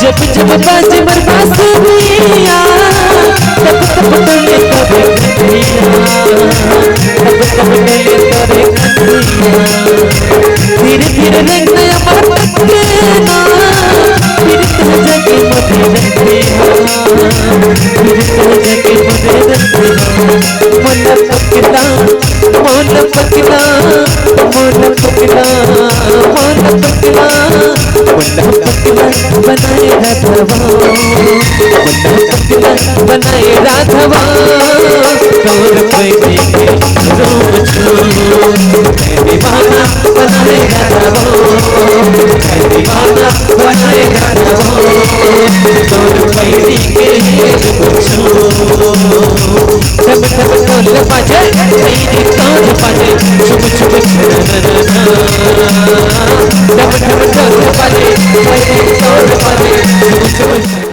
जब जब बाजे मोर बांसुरिया, तब तब डोले तोरे कन्हैया, तब तब डोले तोरे कन्हैया। धीरे धीरे रंग नया मोर पकना, फिर तू जाके मोरे रंगना, फिर तू जाके मोरे रंगना। मोला पकना, मोला पकना, मोला पकना, मोला पकना, मोला पकना बनाए राधवा, मोला पकना बनाए राधवा। तोर पैरी के रूप छू, मैं दीवाना बनाए राधवा, मैं दीवाना बनाए राधवा। तोर पैरी के रूप छू। ठम ठम ढोल बाजे, मेरी तोर बाजे, झुम झुम झुम। ठम ठम ढोल बाजे, मेरी तोर बाजे, झुम झुम।